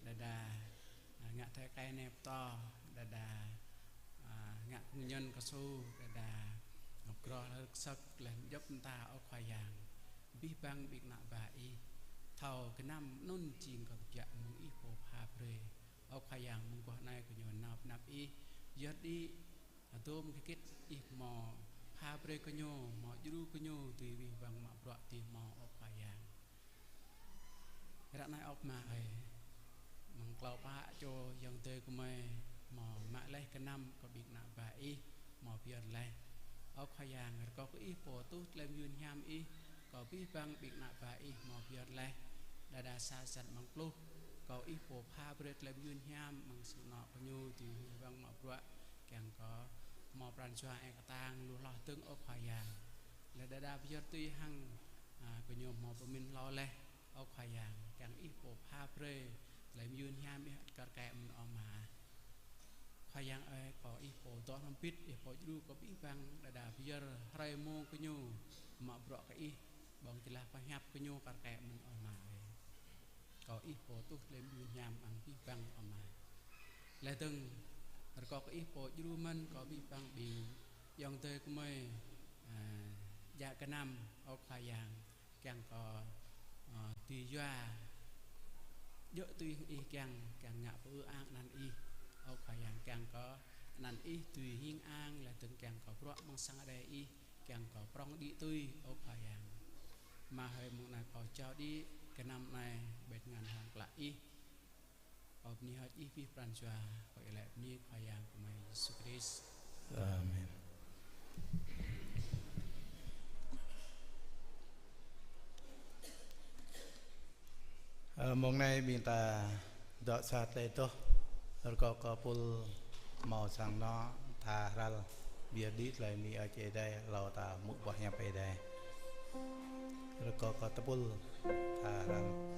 đơđa, a, ngă tơi kai ne pơtô, đơđa, a, ngă kông nhân cao su, đơđa ngă pơgrô hlơi rơ̆k sơ̆k, laih anŭn djŏp mơta, ơ Khua Yang. Abih bang ƀing ană bă Ih, thâo gơnam anŭn jing kơ tơbiă mơ̆ng Ih pô pha brơi. Ơ Khua Yang, mơguah anai gơñu nao pơ anăp Ih, yua đĭ, a, dôm hơget Ih hmâo pha brơi gơñu, hmâo djru gơñu dưi wih wăng mă bruă tih hmâo, ơ Khua Yang. Ră anai ơ Ama ơi, amăng klâo pă čô ayŏng adơi gơmơi hmâo mă laih gơnam kơ ƀing ană bă Ih hmâo pơyơr laih. Ơ Khua Yang, rơkâo kơ Ih pô tuh tơlơi mơyun hiam Ih kơ abih bang ƀing ană bă Ih hmâo pơyơr laih. Đơđa sa črăn amăng pluh, rơkâo Ih pô pha brơi tơlơi mơyun hiam amăng sang anŏ gơñu dưi wih wăng mă bruă, kiăng kơ hmâo pran jua ĕng kơtang lu hloh dơ̆ng, ơ Khua Yang. Laih đơđa pơyơr tui hăng, a, gơñu hmâo pơmĭn hlâo laih, ơ Khua Yang, kiăng Ih pô pha brơi tơlơi mơyun hiam Ih ăt kar kaĭ mơ̆n, ơ Ama. Khua Yang ơi, rơkâo Ih pô dŏ hrŏm hơbĭt, Ih pô djru kơ abih bang đơđa pơyơr hrơi mông gơñu mă bruă kơ Ih, ƀơ̆ng jơlah pơhiăp gơñu kar kaĭ mơ̆n, ơ Ama ơi. Rơkâo Ih pô tuh tơlơi mơyun hiam amăng abih bang, ơ Ama. Laih dơ̆ng, rơkâo kơ Ih pô djru mơ̆n kơ abih bang ƀing ayŏng adơi gơmơi, a, djă gơnam, ơ Khua Yang, kiăng kơ, a, dưi yua djơ̆ tui hăng Ih kiăng, kiăng ngă pơư ang anăn Ih, ơ Khua Yang, kiăng kơ anăn Ih dưi hing ang, laih dơ̆ng kiăng kơ bruă amăng sang Ơi Adai Ih kiăng kơ prŏng đĭ tui, ơ Khua Yang. Ama hơi, mơ̆ng anai kâo jao đĭ gơnam anai ƀơi tơngan hăng klă Ih. Kâo bơni hơơč Ih abih pran jua, kâo iâu laĭ bơni Khua Yang gơmơi Yêsu Krist. Amen. Ơ, mông anai ƀing ta dŏ sa tơlơi adoh, rơkâo kơ pul hmâo sang anŏ tha hrăl, pơyơr đĭ tơlơi bơni hơơč Ơi Adai, hlâo ta hmư̆ boh hiăp Ơi Adai. Rơkâo kơ tơpul tha hrăl.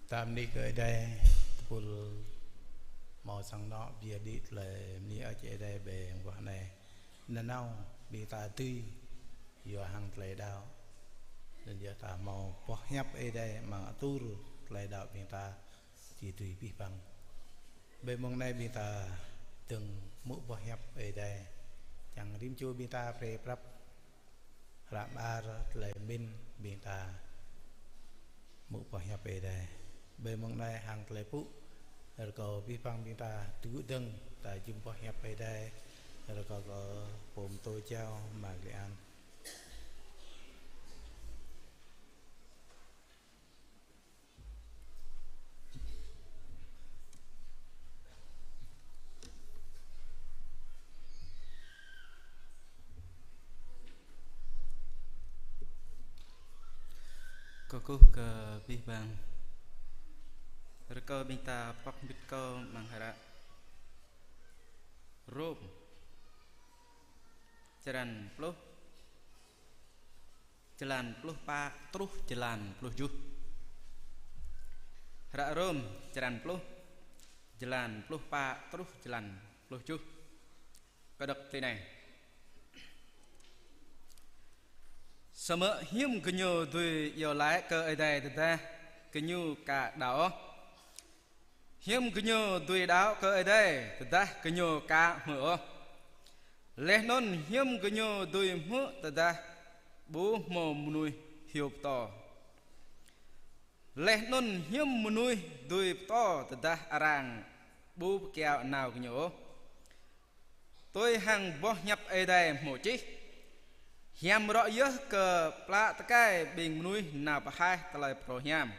Ta bơni kơ Ơi Adai, tơpul hmâo sang anŏ pơyơr đĭ tơlơi bơni kơ Ơi Adai ƀơi mơguah anai. Nanao ƀing ta dưi yua hăng tơlơi đaŏ. Anŭn yơh ta hmâo boh hiăp Ơi Adai amăng atur tơlơi đaŏ ƀing ta či dưi abih bang. Ƀơi mông anai ƀing ta dơ̆ng hmư̆ boh hiăp Ơi Adai. Čang rĭm čô ƀing ta brơi prăp hră mơar tơlơi pơmĭn ƀing ta hmư̆ boh hiăp Ơi Adai. Ƀơi mông anai hăng tơlơi pŭ, rơkâo abih bang ƀing ta tŭ dơ̆ng ta jum boh hiăp Ơi Adai. Rơkâo kơ pô pơtô jao Ama Lê An. Kơkuh kơ abih bang. Rơkâo ƀing ta pŏk hơbĭt kâo amăng hră Rôm, črăn pluh, jơlan pluh pă truh jơlan pluh tơjuh. Hră Rôm črăn pluh, jơlan pluh pă truh jơlan pluh tơjuh. Kơdơ̆k tui anai: Samơ̆ hiư̆m gơñu dưi iâu laĭ kơ Ơi Adai tơdah gơñu ka đaŏ ôh? Hiư̆m gơñu dưi đaŏ kơ Ơi Adai tơdah gơñu ka hmư̆ ôh? Laih anŭn hiư̆m gơñu dưi hmư̆ tơdah ƀu hmâo mơnuih hyu pơtô. Laih anŭn hiư̆m mơnuih dưi pơtô tơdah arăng ƀu pơkiaŏ nao gơñu ôh? Tui hăng boh hiăp Ơi Adai hmâo čih: Hiam rŏ yơh kơ plă tơkai ƀing mơnuih nao pơhaih tơlơi phrâo hiam.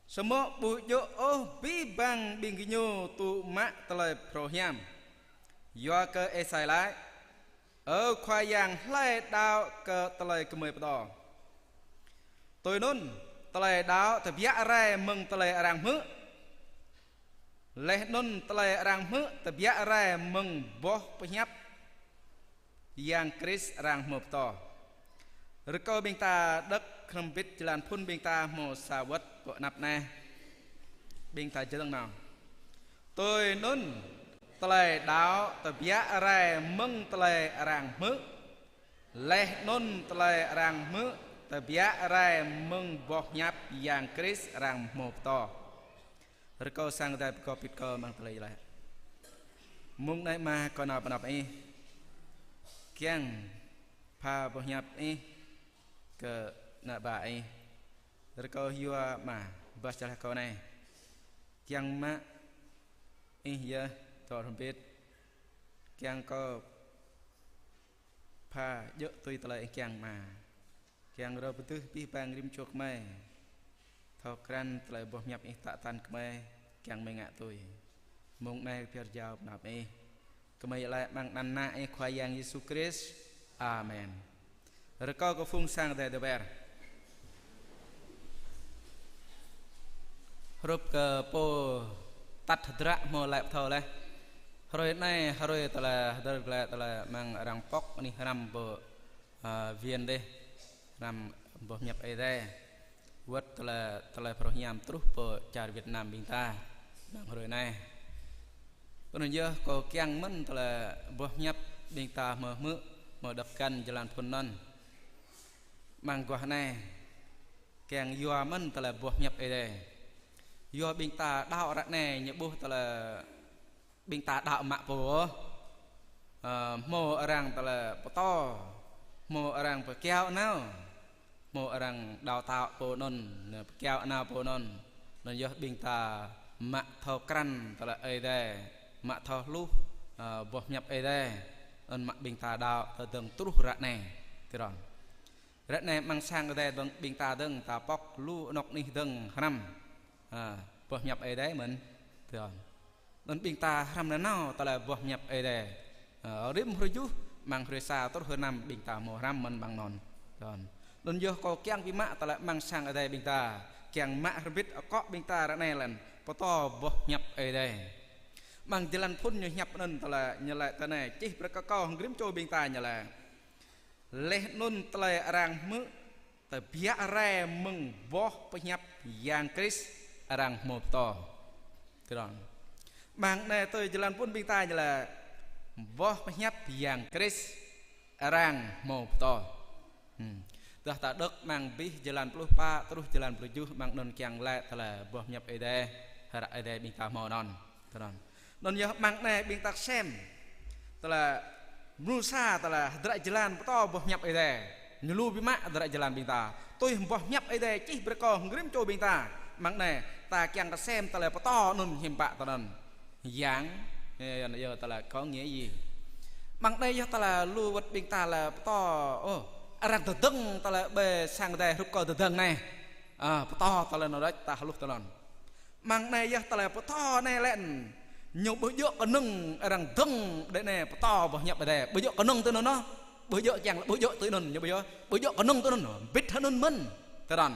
Samơ̆ ƀu djơ̆ ôh abih bang ƀing gơñu tŭ mă tơlơi phrâo hiam. Yua kơ Êsai laĭ: Ơ Khua Yang, hlơi đaŏ kơ tơlơi gơmơi pơtô? Tui anŭn, tơlơi đaŏ tơbiă rai mơ̆ng tơlơi arăng hmư̆. Laih anŭn tơlơi arăng hmư̆ tơbiă rai mơ̆ng boh pơhiăp Yang Krist arăng hmâo pơtô. Rơkâo ƀing ta đŏk hrŏm hơbĭt jơlan phŭn ƀing ta hmâo sa wơ̆t pơ anăp anai. Ƀing ta čơdơ̆ng nao. Tui anŭn, tơlơi đaŏ tơbiă rai mơ̆ng tơlơi arăng hmư̆. Laih anŭn tơlơi arăng hmư̆ tơbiă rai mơ̆ng boh hiăp Yang Krist arăng hmâo pơtô. Rơkâo Sang Ơi Adai pơgop hơbĭt kâo amăng tơlơi laĭ. Mông anai Ama, kâo nao pơ anăp Ih, kiăng pha boh hiăp Ih kơ ană bă Ih. Rơkâo yua Ama bơčah kâo anai, kiăng mă Ih yơh tŏ hrŏm hơbĭt, kiăng kâo pha djơ̆ tui tơlơi Ih kiăng Ama. Kiăng rơbơdưh abih bang rĭm čô gơmơi thâo krăn tơlơi boh hiăp Ih tă tăn gơmơi, kiăng gơmơi ngă tui. Mông anai pơyơr jao pơ anăp Ih. Gơmơi laĭ amăng anăn Ană Ih Khua Yang Yêsu Krist. Amen. Rơkâo kơ phung Sang Ơi Adai tơber. Hrup kơ pô tăt hơdră hmâo laĭ pơthâo laih. Hrơi anai, hrơi tơlơi hơdơr glaĭ tơlơi amăng arăng pŏk anih hrăm pơ, a, Viên dêh, hrăm boh hiăp Ơi Adai. Wơ̆t tơlơi, tơlơi phrâo hiam truh pơ čar Việt Nam ƀing ta amăng hrơi anai. Tui anŭn yơh kâo kiăng mơ̆n tơlơi boh hiăp ƀing ta hmâo hmư̆, hmâo đŏk găn jơlan phŭn anŭn. Amăng guah anai, kiăng yua mơ̆n tơlơi boh hiăp Ơi Adai. Yua ƀing ta đaŏ ră anai ñu ƀuh tơlơi ƀing ta đaŏ mă pô. Ơ, hmâo arăng tơlơi pơtô, hmâo arăng pơkiaŏ nao, hmâo arăng đào tạo pô anŭn, pơkiaŏ nao pô anŭn. Anŭn yơh ƀing ta mă thâo krăn tơlơi Ơi Adai, mă thâo hluh, ơ, boh hiăp Ơi Adai. Anŭn mă ƀing ta đaŏ tơdơ̆ng truh ră anai. Tui anŭn. Ră anai amăng Sang Ơi Adai dơ̆ng, ƀing ta dơ̆ng, ta pŏk lu anŏ anih dơ̆ng hrăm, a, boh hiăp Ơi Adai mơ̆n. Tui anŭn. Anŭn ƀing ta hrăm nanao tơlơi boh hiăp Ơi Adai. A, rĭm hrơi tơjuh, amăng hrơi sa truh hrơi năm ƀing ta hmâo hrăm mơ̆n amăng anŭn. Tui anŭn. Anŭn yơh kâo kiăng pơmă tơlơi amăng Sang Ơi Adai ƀing ta, kiăng mă hrŏm hơbĭt akŏ ƀing ta ră anai lĕn pơtô boh hiăp Ơi Adai. Amăng jơlan phŭn ñu hiăp anŭn tơlơi ñu laĭ tui anai, čih brơi kơ kâo hăng rĭm čô ƀing ta ñu laĭ. Laih anŭn tơlơi arăng hmư̆ tơbiă rai mơ̆ng boh pơhiăp Yang Krist arăng hmâo pơtô. Tui anŭn. Amăng anai tui jơlan phŭn ƀing ta ñu laĭ boh pơhiăp Yang Krist arăng hmâo pơtô. Hmm. Tơdah ta đŏk amăng abih jơlan pluh pă truh jơlan pluh tơjuh amăng anŭn kiăng laĭ tơlơi boh hiăp Ơi Adai, hră Ơi Adai ƀing ta hmâo anŭn. Tui anŭn. Anŭn yơh amăng anai ƀing ta kơsem tơlơi mrô sa tơlơi hơdră jơlan pơtô boh hiăp Ơi Adai. Ñu lu biă mă hơdră jơlan ƀing ta. Tui boh hiăp Ơi Adai čih brơi kơ hăng rĭm čô ƀing ta. Amăng anai ta kiăng kơsem tơlơi pơtô anŭn hiư̆m pă tui anŭn. Yang, ơ, yơh tơlơi có nghĩa gì. Amăng anai yơh tơlơi lu wơ̆t ƀing ta tơlơi pơtô. Ơ, arăng tơdơ̆ng tơlơi ƀơi Sang Ơi Adai hrup kơ tơdơ̆ng anai. A, pơtô tơlơi anŭn đôč ta hluh tui anŭn. Amăng anai yơh tơlơi pơtô anai lĕn. Ñu ƀu djơ̆ kơnơ̆ng arăng dơ̆ng đe anai pơtô boh hiăp Ơi Adai. Ƀu djơ̆ kơnơ̆ng tui anŭn ôh. Ƀu djơ̆ kiăng, ƀu djơ̆ tui anŭn, ñu ƀu djơ̆. Ƀu djơ̆ kơnơ̆ng tui anŭn. Bĭt hơnŭn mơ̆n. Tui anŭn.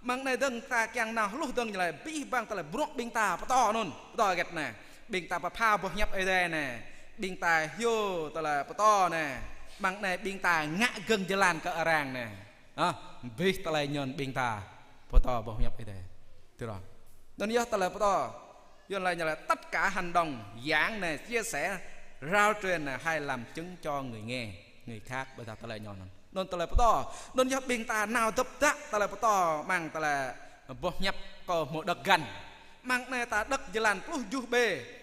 Amăng anai dơ̆ng ta kiăng nao hluh dơ̆ng ñu laĭ abih bang tơlơi bruă ƀing ta pơtô anŭn. Pơtô hơget anai. Ƀing ta pơpha boh hiăp Ơi Adai anai. Ƀing ta hyu tơlơi pơtô anai. Amăng anai ƀing ta ngă gơ̆ng jơlan kơ arăng anai. A, abih tơlơi anŭn ƀing ta pơtô boh hiăp Ơi Adai. Tui anŭn. Anŭn yơh tơlơi pơtô. Yuan laĭ ñu laĭ tất cả hành động giảng này, chia sẻ, rao truyền này, hãy làm chứng cho người nghe, người khác, ƀơi ta tơlơi anŭn. Anŭn tơlơi pơtô. Anŭn yơh ƀing ta nao dŏp dă tơlơi pơtô amăng tơlơi boh hiăp kâo hmâo đŏk găn. Amăng anai ta đŏk jơlan pluh tơjuh B,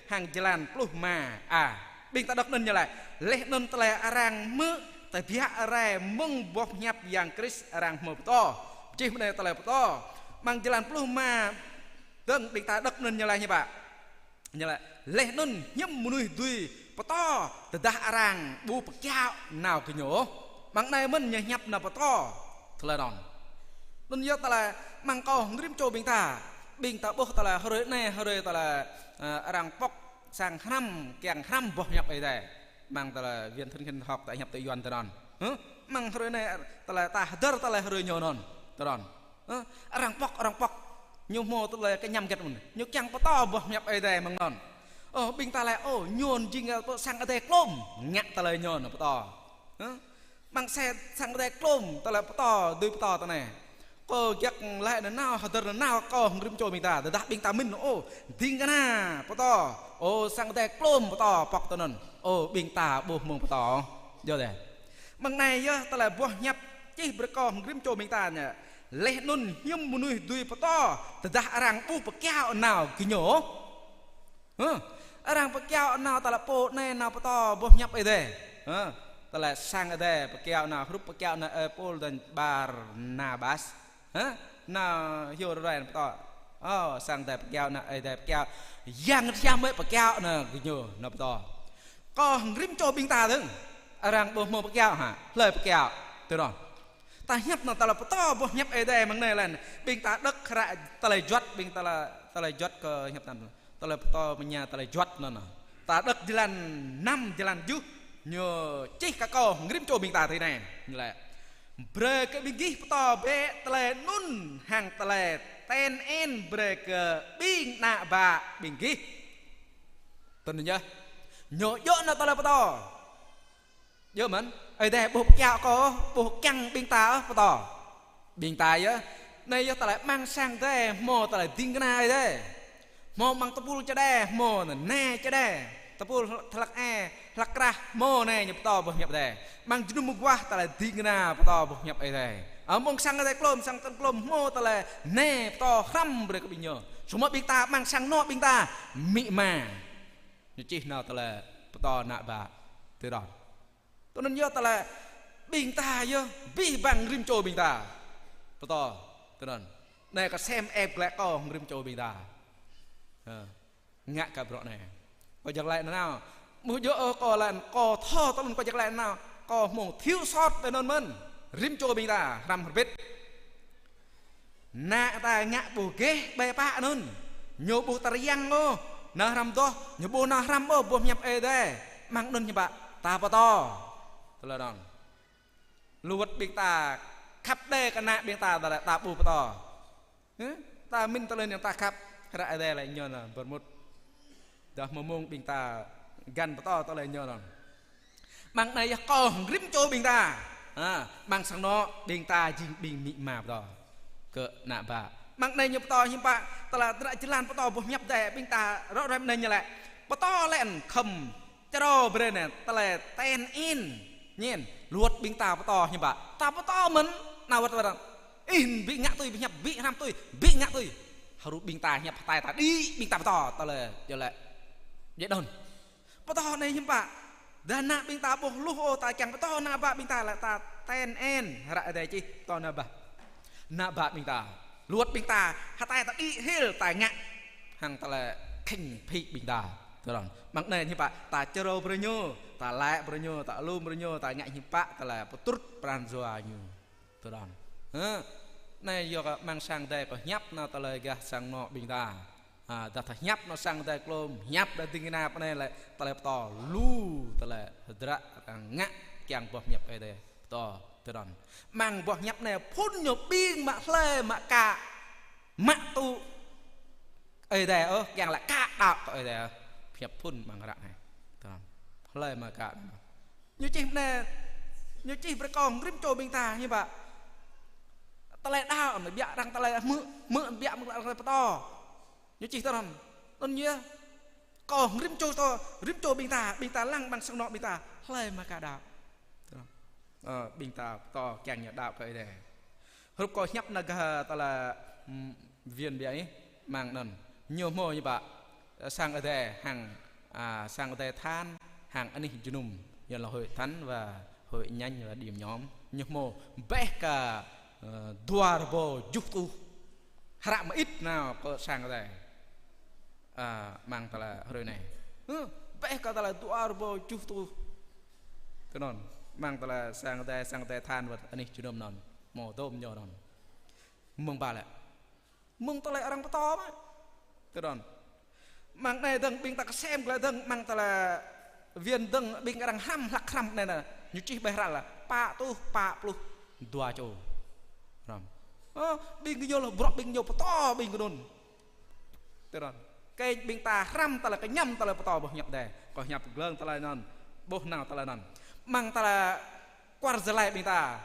hăng jơlan pluh rơma A. Ƀing ta đŏk anŭn ñu laĭ. Laih anŭn tơlơi arăng hmư̆ tơbiă rai mơ̆ng boh hiăp Yang Krist arăng hmâo pơtô. Čih mơ̆ng anai tơlơi pơtô. Amăng jơlan pluh rơma dơ̆ng ƀing ta đŏk anŭn ñu laĭ hiư̆m pă. Ñu laĭ, laih anŭn hiư̆m mơnuih dưi pơtô tơdah arăng ƀu pơkiaŏ nao gơñu. Amăng anai mơ̆n ñu hiăp nao pơtô. Tơlơi anŭn. Anŭn yơh tơlơi amăng kâo hăng rĭm čô ƀing ta. Ƀing ta ƀuh tơlơi hrơi anai, hrơi tơlơi, ơ, arăng pŏk sang hrăm, kiăng hrăm boh hiăp Ơi Adai. Amăng tơlơi Viện Thánh Kinh Học ta hiăp tơ Yuan tơ anŭn. Hă? Amăng hrơi anai tơlơi ta hơdơr tơlơi hrơi ñu anŭn. Tơ anŭn. Hă? Arăng pŏk, arăng pŏk. Ñu hmâo tơlơi kơñăm hơget mơ̆n. Ñu kiăng pơtô boh hiăp Ơi Adai amăng anŭn. Ơ, ƀing ta laĭ, ơ, ñu jing, ơ, pơ sang Ơi Adai klôm. Ngă tơlơi ñu anŭn pơtô. Hă? Amăng sang Ơi Adai klôm, tơlơi pơtô, dưi pơtô tơ anai. Kâo jak laĭ nanao, hơdơr nanao, kâo hăng rĭm čô ƀing ta. Tơdah ƀing ta mĭn, ơ, ding kơna pơtô. Ơ, sang Ơi Adai klôm pơtô, pŏk tơ anŭn. Ơ, ƀing ta ƀu hmâo pơtô. Yơh dêh. Amăng anai yơh, tơlơi boh hiăp čih brơi kâo hăng rĭm čô ƀing ta anai. Laih anŭn hiư̆m mơnuih dưi pơtô, tơdah arăng ƀu pơkiaŏ nao gơñu. Hă? Arăng pơkiaŏ nao tơlơi pô anai nao pơtô boh hiăp Ơi Adai. Hă? Tơlơi sang Ơi Adai pơkiaŏ nao, hrup pơkiaŏ nao, ơ, Pôl dơ̆ng Barnabas. Hă? Nao hyu rai nao pơtô. Ơ, sang Ơi Adai pơkiaŏ nao, Ơi Adai pơkiaŏ. Yang Siam mơi pơkiaŏ nao gơñu nao pơtô. Kâo hăng rĭm čô ƀing ta dơ̆ng. Arăng ƀu hmâo pơkiaŏ hă? Hlơi pơkiaŏ? Tui anŭn. Ta hiăp nao tơlơi pơtô boh hiăp Ơi Adai amăng anai lĕ. Ƀing ta đŏk hră tơlơi juăt, ƀing ta la, tơlơi juăt kơ hiăp anŭn. Tơlơi pơtô mơña tơlơi juăt anŭn. Ta đŏk jơlan năm, jơlan tơjuh. Ñu čih kơ kâo hăng rĭm čô ƀing ta tui anai. Ñu laĭ. Brơi kơ ƀing gih pơtô bĕ tơlơi anŭn hăng tơlơi ten en brơi kơ ƀing ană bă ƀing gih. Tui anŭn yơh. Ñu djơ̆ nao tơlơi pơtô. Djơ̆ mơ̆n, Ơi Adai ƀu pơkiaŏ kơ, ƀu kiăng ƀing ta, ơ, pơtô. Ƀing ta yơh, anai yơh tơlơi amăng sang Ơi Adai, hmâo tơlơi ding kơna Ơi Adai. Hmâo amăng tơpul čơđai, hmâo nai čơđai. Tơpul hlăk, hlăk e, hlăk krah, hmâo nai ñu pơtô boh hiăp Ơi Adai. Amăng jơnum mơguah tơlơi ding kơna pơtô boh hiăp Ơi Adai. Ơ, amăng sang Ơi Adai klôm, sang tơ̆n klôm, hmâo tơlơi nai pơtô hrăm brơi kơ ƀing ñu. Samơ̆ ƀing ta, amăng sang anŏ ƀing ta, amĭ ama. Ñu čih nao tơlơi pơtô ană bă. Tui anŭn. Tui anŭn yơh tơlơi ƀing ta yơh abih bang rĭm čô ƀing ta. Pơtô, tui anŭn. Anai kâo sem ĕp glaĭ kâo hăng rĭm čô ƀing ta. Hă. Ngă kơ bruă anai. Kâo jak laĭ nanao. Ƀu djơ̆ ôh kâo laĭ, kâo thâo tơlơi kâo jak laĭ nanao. Kâo hmâo thiếu sót tui anŭn mơ̆n. Rĭm čô ƀing ta, hrăm hơbĭt. Ană ta ngă ƀu gêh ƀai pă anŭn. Ñu ƀu tơriăng ôh. Nao hrăm adoh, ñu ƀu nao hrăm ôh, boh hiăp Ơi Adai. Amăng anŭn hiư̆m pă, ta pơtô. Tơlơi anŭn. Luăt ƀing ta khăp đơi kơ ană ƀing ta, ta laĭ ta ƀu pơtô. Hă? Ta mĭn tơlơi anŭn ta khăp, hră Ơi Adai laĭ ñu anŭn, pơrmut. Dah mơmông ƀing ta găn pơtô tơlơi ñu anŭn. Amăng anai yơh kâo hăng rĭm čô ƀing ta. Ha, amăng sang anŏ ƀing ta jing ƀing amĭ ama pơtô. Kơ ană bă. Amăng anai ñu pơtô hiư̆m pă, tơlơi tơlơi jơlan pơtô boh hiăp Ơi Adai ƀing ta rŏ rem anai ñu laĭ. Pơtô lĕ khŏm črâo brơi anai, tơlơi ten in. Ñen, luăt ƀing ta pơtô hiư̆m pă. Ta pơtô mơ̆n, anai wơ̆t wơ̆t. Ih, ƀu ngă tui, ƀu hiăp, ƀu hrăm tui, ƀu ngă tui. Hrup ƀing ta hiăp hơtai ta đĭ, ƀing ta pơtô, tơlơi, yơh lĕ. Yơh đon. Pơtô anai hiư̆m pă. Dah ană ƀing ta ƀuh hluh ôh ta kiăng pơtô ană bă ƀing ta lĕ ta ten en. Hră Ơi Adai čih pơtô ană bă. Ană bă ƀing ta. Luăt ƀing ta. Hơtai ta đĭ hil ta ngă. Hăng tơlơi khĭn phĭ ƀing ta. Tui anŭn. Amăng anai hiư̆m pă. Ta črâo brơi ñu. Ta laĭ brơi ñu. Ta alum brơi ñu. Ta ngă hiư̆m pă. Tơlơi pơtrŭt pran jua ñu. Tui anŭn. Hă? Anai yua kơ amăng sang Ơi Adai kâo hiăp nao tơlơi gah sang anŏ ƀing ta. Ha, dah ta hiăp nao sang Ơi Adai klôm, hiăp đah ding kơna pơ anai lĕ, tơlơi pơtô lu, tơlơi hơdră arăng ngă kiăng boh hiăp Ơi Adai pơtô, tui anŭn. Amăng boh hiăp anai phŭn ñu ƀing mă hlơi mă ka, mă tŭ Ơi Adai ôh, kiăng lĕ ka đaŏ kơ Ơi Adai ôh. Hiăp phŭn amăng hră anai. Tui anŭn. Hlơi mă ka. Ñu čih anai, ñu čih brơi kơ rĭm čô ƀing ta, hiư̆m pă. Tơlơi đaŏ, anŭn biă arăng tơlơi hmư̆, hmư̆ biă mơ̆ng arăng tơlơi pơtô. Ñu čih tui anŭn. Anŭn yơh. Kâo rĭm čô tơ, rĭm čô ƀing ta, ƀing ta lăng amăng sang anŏ ƀing ta. Hlơi mă ka đaŏ. Tui anŭn. Ơ, ƀing ta pơtô kiăng ñu đaŏ kơ Ơi Adai. Hrup kâo hiăp nao gah tơlơi, ưm, Viên biă ih, amăng anŭn. Ñu hmâo ñu pă, sang Ơi Adai hăng, a, sang Ơi Adai than, hăng anih jơnum, ñu lŏ hơi than wa Hội Thánh là điểm nhóm. Ñu hmâo ƀĕ kơ, ơ, dua rơbâo juh tuh. Hră mơit nao kơ sang Ơi Adai. Ơ, mơ̆ng tơlơi hrơi anai. Ơ, ƀĕ kơ tơlơi dua rơbâo juh tuh. Tui anŭn, mơ̆ng tơlơi sang Ơi Adai, sang Ơi Adai than wơ̆t anih jơnum anŭn. Hmâo dôm ñu anŭn. Mơ̆ng ƀă lĕ. Mơ̆ng tơlơi arăng pơtô mă. Tui anŭn. Mơ̆ng anai dơ̆ng ƀing ta kơsem glaĭ dơ̆ng, mơ̆ng tơlơi Việt dơ̆ng ƀing arăng hrăm, hlăk hrăm anai nă. Ñu čih ƀơi hră lĕ pă tuh pă pluh dua čô. Hrăm. Ơ, ƀing gơñu lĕ bruă ƀing gơñu pơtô ƀing gơnun. Tui anŭn. Kơ ƀing ta hrăm tơlơi kơñăm tơlơi pơtô boh hiăp Ơi Adai. Kâo hiăp glông tơlơi anŭn. Ƀuh nao tơlơi anŭn. Mơ̆ng tơlơi kuar jơlai ƀing ta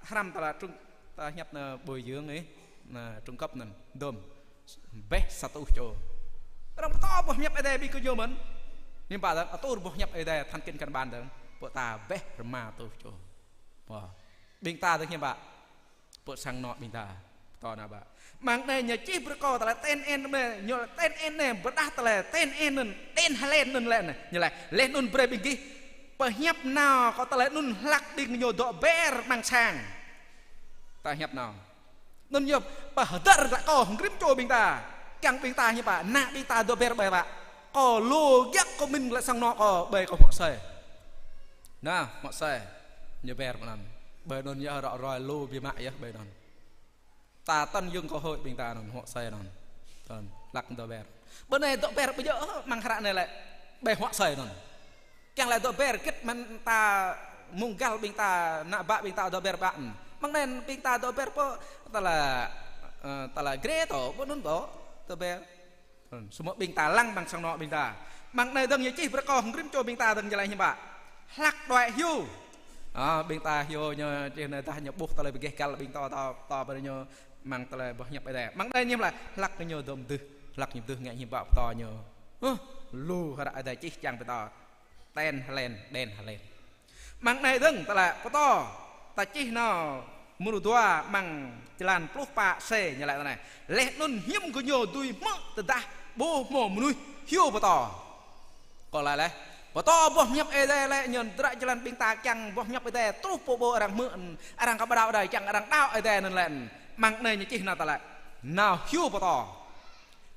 hrăm tơlơi trung, ta hiăp nă bồi dưỡng ih, nă trung cấp anŭn, dôm. Ƀĕ sa tuh čô. Arăng pơtô boh hiăp Ơi Adai ƀing gơñu mơ̆n. Ñu ƀă dơ̆ng, atur boh hiăp Ơi Adai than kinh căn bản dơ̆ng. Pơ ta ƀĕ rơma tuh čô. Wah. Ƀing ta dơ̆ng ñu ƀă. Pơ sang anŏ ƀing ta. Pơtô nao ƀă. Mơ̆ng anai ñu čih brơi kâo tơlơi T N N anai, ñu T N N anai, pơdah tơlơi T N N anŭn, Đen Haaland anŭn lĕ anai. Ñu laĭ, laih anŭn brơi ƀing gih pơhiăp nao kơ tơlơi anŭn hlăk ƀing ñu dŏ ƀĕ amăng sang. Ta hiăp nao. Anŭn yơh, pơhơdơr glaĭ kơ hăng rĭm čô ƀing ta. Kiăng ƀing ta hiăp ƀă, ană ƀing ta dŏ ƀĕ ƀơi ƀă. Kơ lu giăk kơ mĭn glaĭ sang anŏ kơ ƀơi kơ hmŏ asơi. Nă, hmŏ asơi. Ñu ƀĕ mơnăn. Ƀơi anŭn yơh rŏ roi lu biă mă yơh ƀơi anŭn. Ta tăn yơ̆ng kơ hơi ƀing ta anŭn, hmŏ asơi anŭn. Tăn, hlăk dŏ ƀĕ. Ƀơi anai dŏ ƀĕ ƀơi yơh, mơ̆ng hră anai lĕ. Ƀơi hmŏ asơi anŭn. Kiăng lĕ dŏ ƀĕ kĭt mơ̆n ta mơ̆ng găl ƀing ta, ană ƀă ƀing ta dŏ ƀĕ ƀă. Mơ̆ng anai ƀing ta dŏ ƀĕ pơ, tơlơi, ơ, tơlơi grê tŏ, pơ anŭn tŏ, dŏ ƀĕ. Samơ̆ ƀing ta lăng amăng sang anŏ ƀing ta. Mơ̆ng anai dơ̆ng ñu čih brơi kơ hăng rĭm čô ƀing ta dơ̆ng jơlan hiam ƀă. Hlăk đuaĭ hyu. Ơ, ƀing ta hyu ñu čih anai dah ñu ƀuh tơlơi pơgêh găl ƀing ta, ta, ta ƀơi ñu mơ̆ng tơlơi boh hiăp Ơi Adai. Mơ̆ng anai ñu laĭ hlăk ñu dŏ mơdưh, hlăk ñu mơdưh ngă hiam ƀă pơtô ñu. Ơ, lu hră Ơi Adai čih čang pơtô. Đen Haaland, Đen Haaland. Mơ̆ng anai dơ̆ng tơlơi pơtô, ta čih nao mrô dua mơ̆ng jơlan pluh pă C ñu laĭ tui anai. Laih anŭn hiư̆m gơñu dưi hmư̆ tơdah ƀu hmâo mơnuih hyu pơtô. Kâo laĭ laih. Pơtô boh hiăp Ơi Adai lĕ ñu hơdră jơlan ƀing ta kiăng boh hiăp Ơi Adai truh pơ ƀu arăng hmư̆, arăng kơ ƀu đaŏ đơi kiăng arăng đaŏ Ơi Adai anŭn lĕ. Mơ̆ng anai ñu čih nao tơlơi. Nao hyu pơtô.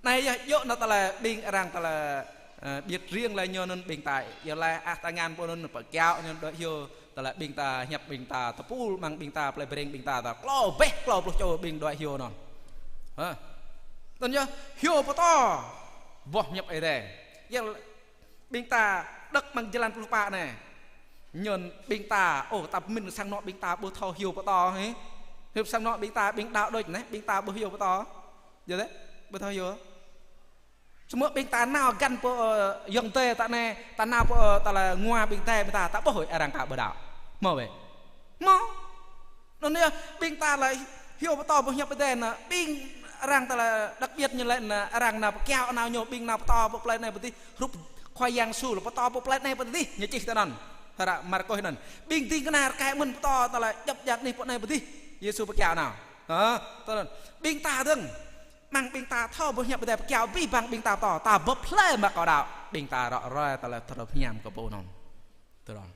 Anai yơh djơ̆ nao tơlơi ƀing arăng tơlơi, ơ, ƀiăt riêng lĕ ñu anŭn ƀing ta. Yơh lĕ ah ta ngăn pô anŭn pơkiaŏ ñu đuaĭ hyu tơlơi ƀing ta hiăp ƀing ta tơpul mơ̆ng ƀing ta plei Breng ƀing ta ta klâo ƀĕ klâo pluh čô ƀing đuaĭ hyu anŭn. Hă? Anŭn yơh hyu pơtô boh hiăp Ơi Adai. Yơh ƀing ta đŏk mơ̆ng jơlan pluh pă anai. Ñu ƀing ta, ơ, ta pơmĭn sang anŏ ƀing ta ƀu thâo hyu pơtô hă? Hyu sang anŏ ƀing ta ƀing đaŏ đôč anai, ƀing ta ƀu hyu pơtô. Yơh dêh, ƀu thâo hyu. Samơ̆ ƀing ta nao găn pơ, ơ, ayŏng adơi ta anai, ta nao pơ, ơ, tơlơi ngua ƀing adơi ƀing ta, ta ƀuh arăng kơ ƀu đaŏ. Hmâo ƀĕ? Hmâo. Anŭn yơh, ƀing ta lĕ hyu pơtô boh hiăp Ơi Adai anŭn, ƀing arăng tơlơi đặc biệt ñu lĕ anŭn, arăng nao pơkiaŏ nao ñu, ƀing nao pơtô pơ plei anai pơ adih, hrup Khua Yang Yêsu lĕ pơtô pơ plei anai pơ adih, ñu čih tui anŭn. Hră Markôs anŭn. Ƀing ding kơna rơkơi mơ̆n pơtô tơlơi djŏp djak anih pơ anai pơ adih, Yêsu pơkiaŏ nao. Hă? Tui anŭn. Ƀing ta dơ̆ng. Mơ̆ng ƀing ta thâo boh hiăp Ơi Adai pơkiaŏ abih bang ƀing ta pơtô, ta bưp hlơi mă kơ đaŏ, ƀing ta rŏ ruai tơlơi tơlơi hiam kơ pô anŭn. Tui anŭn.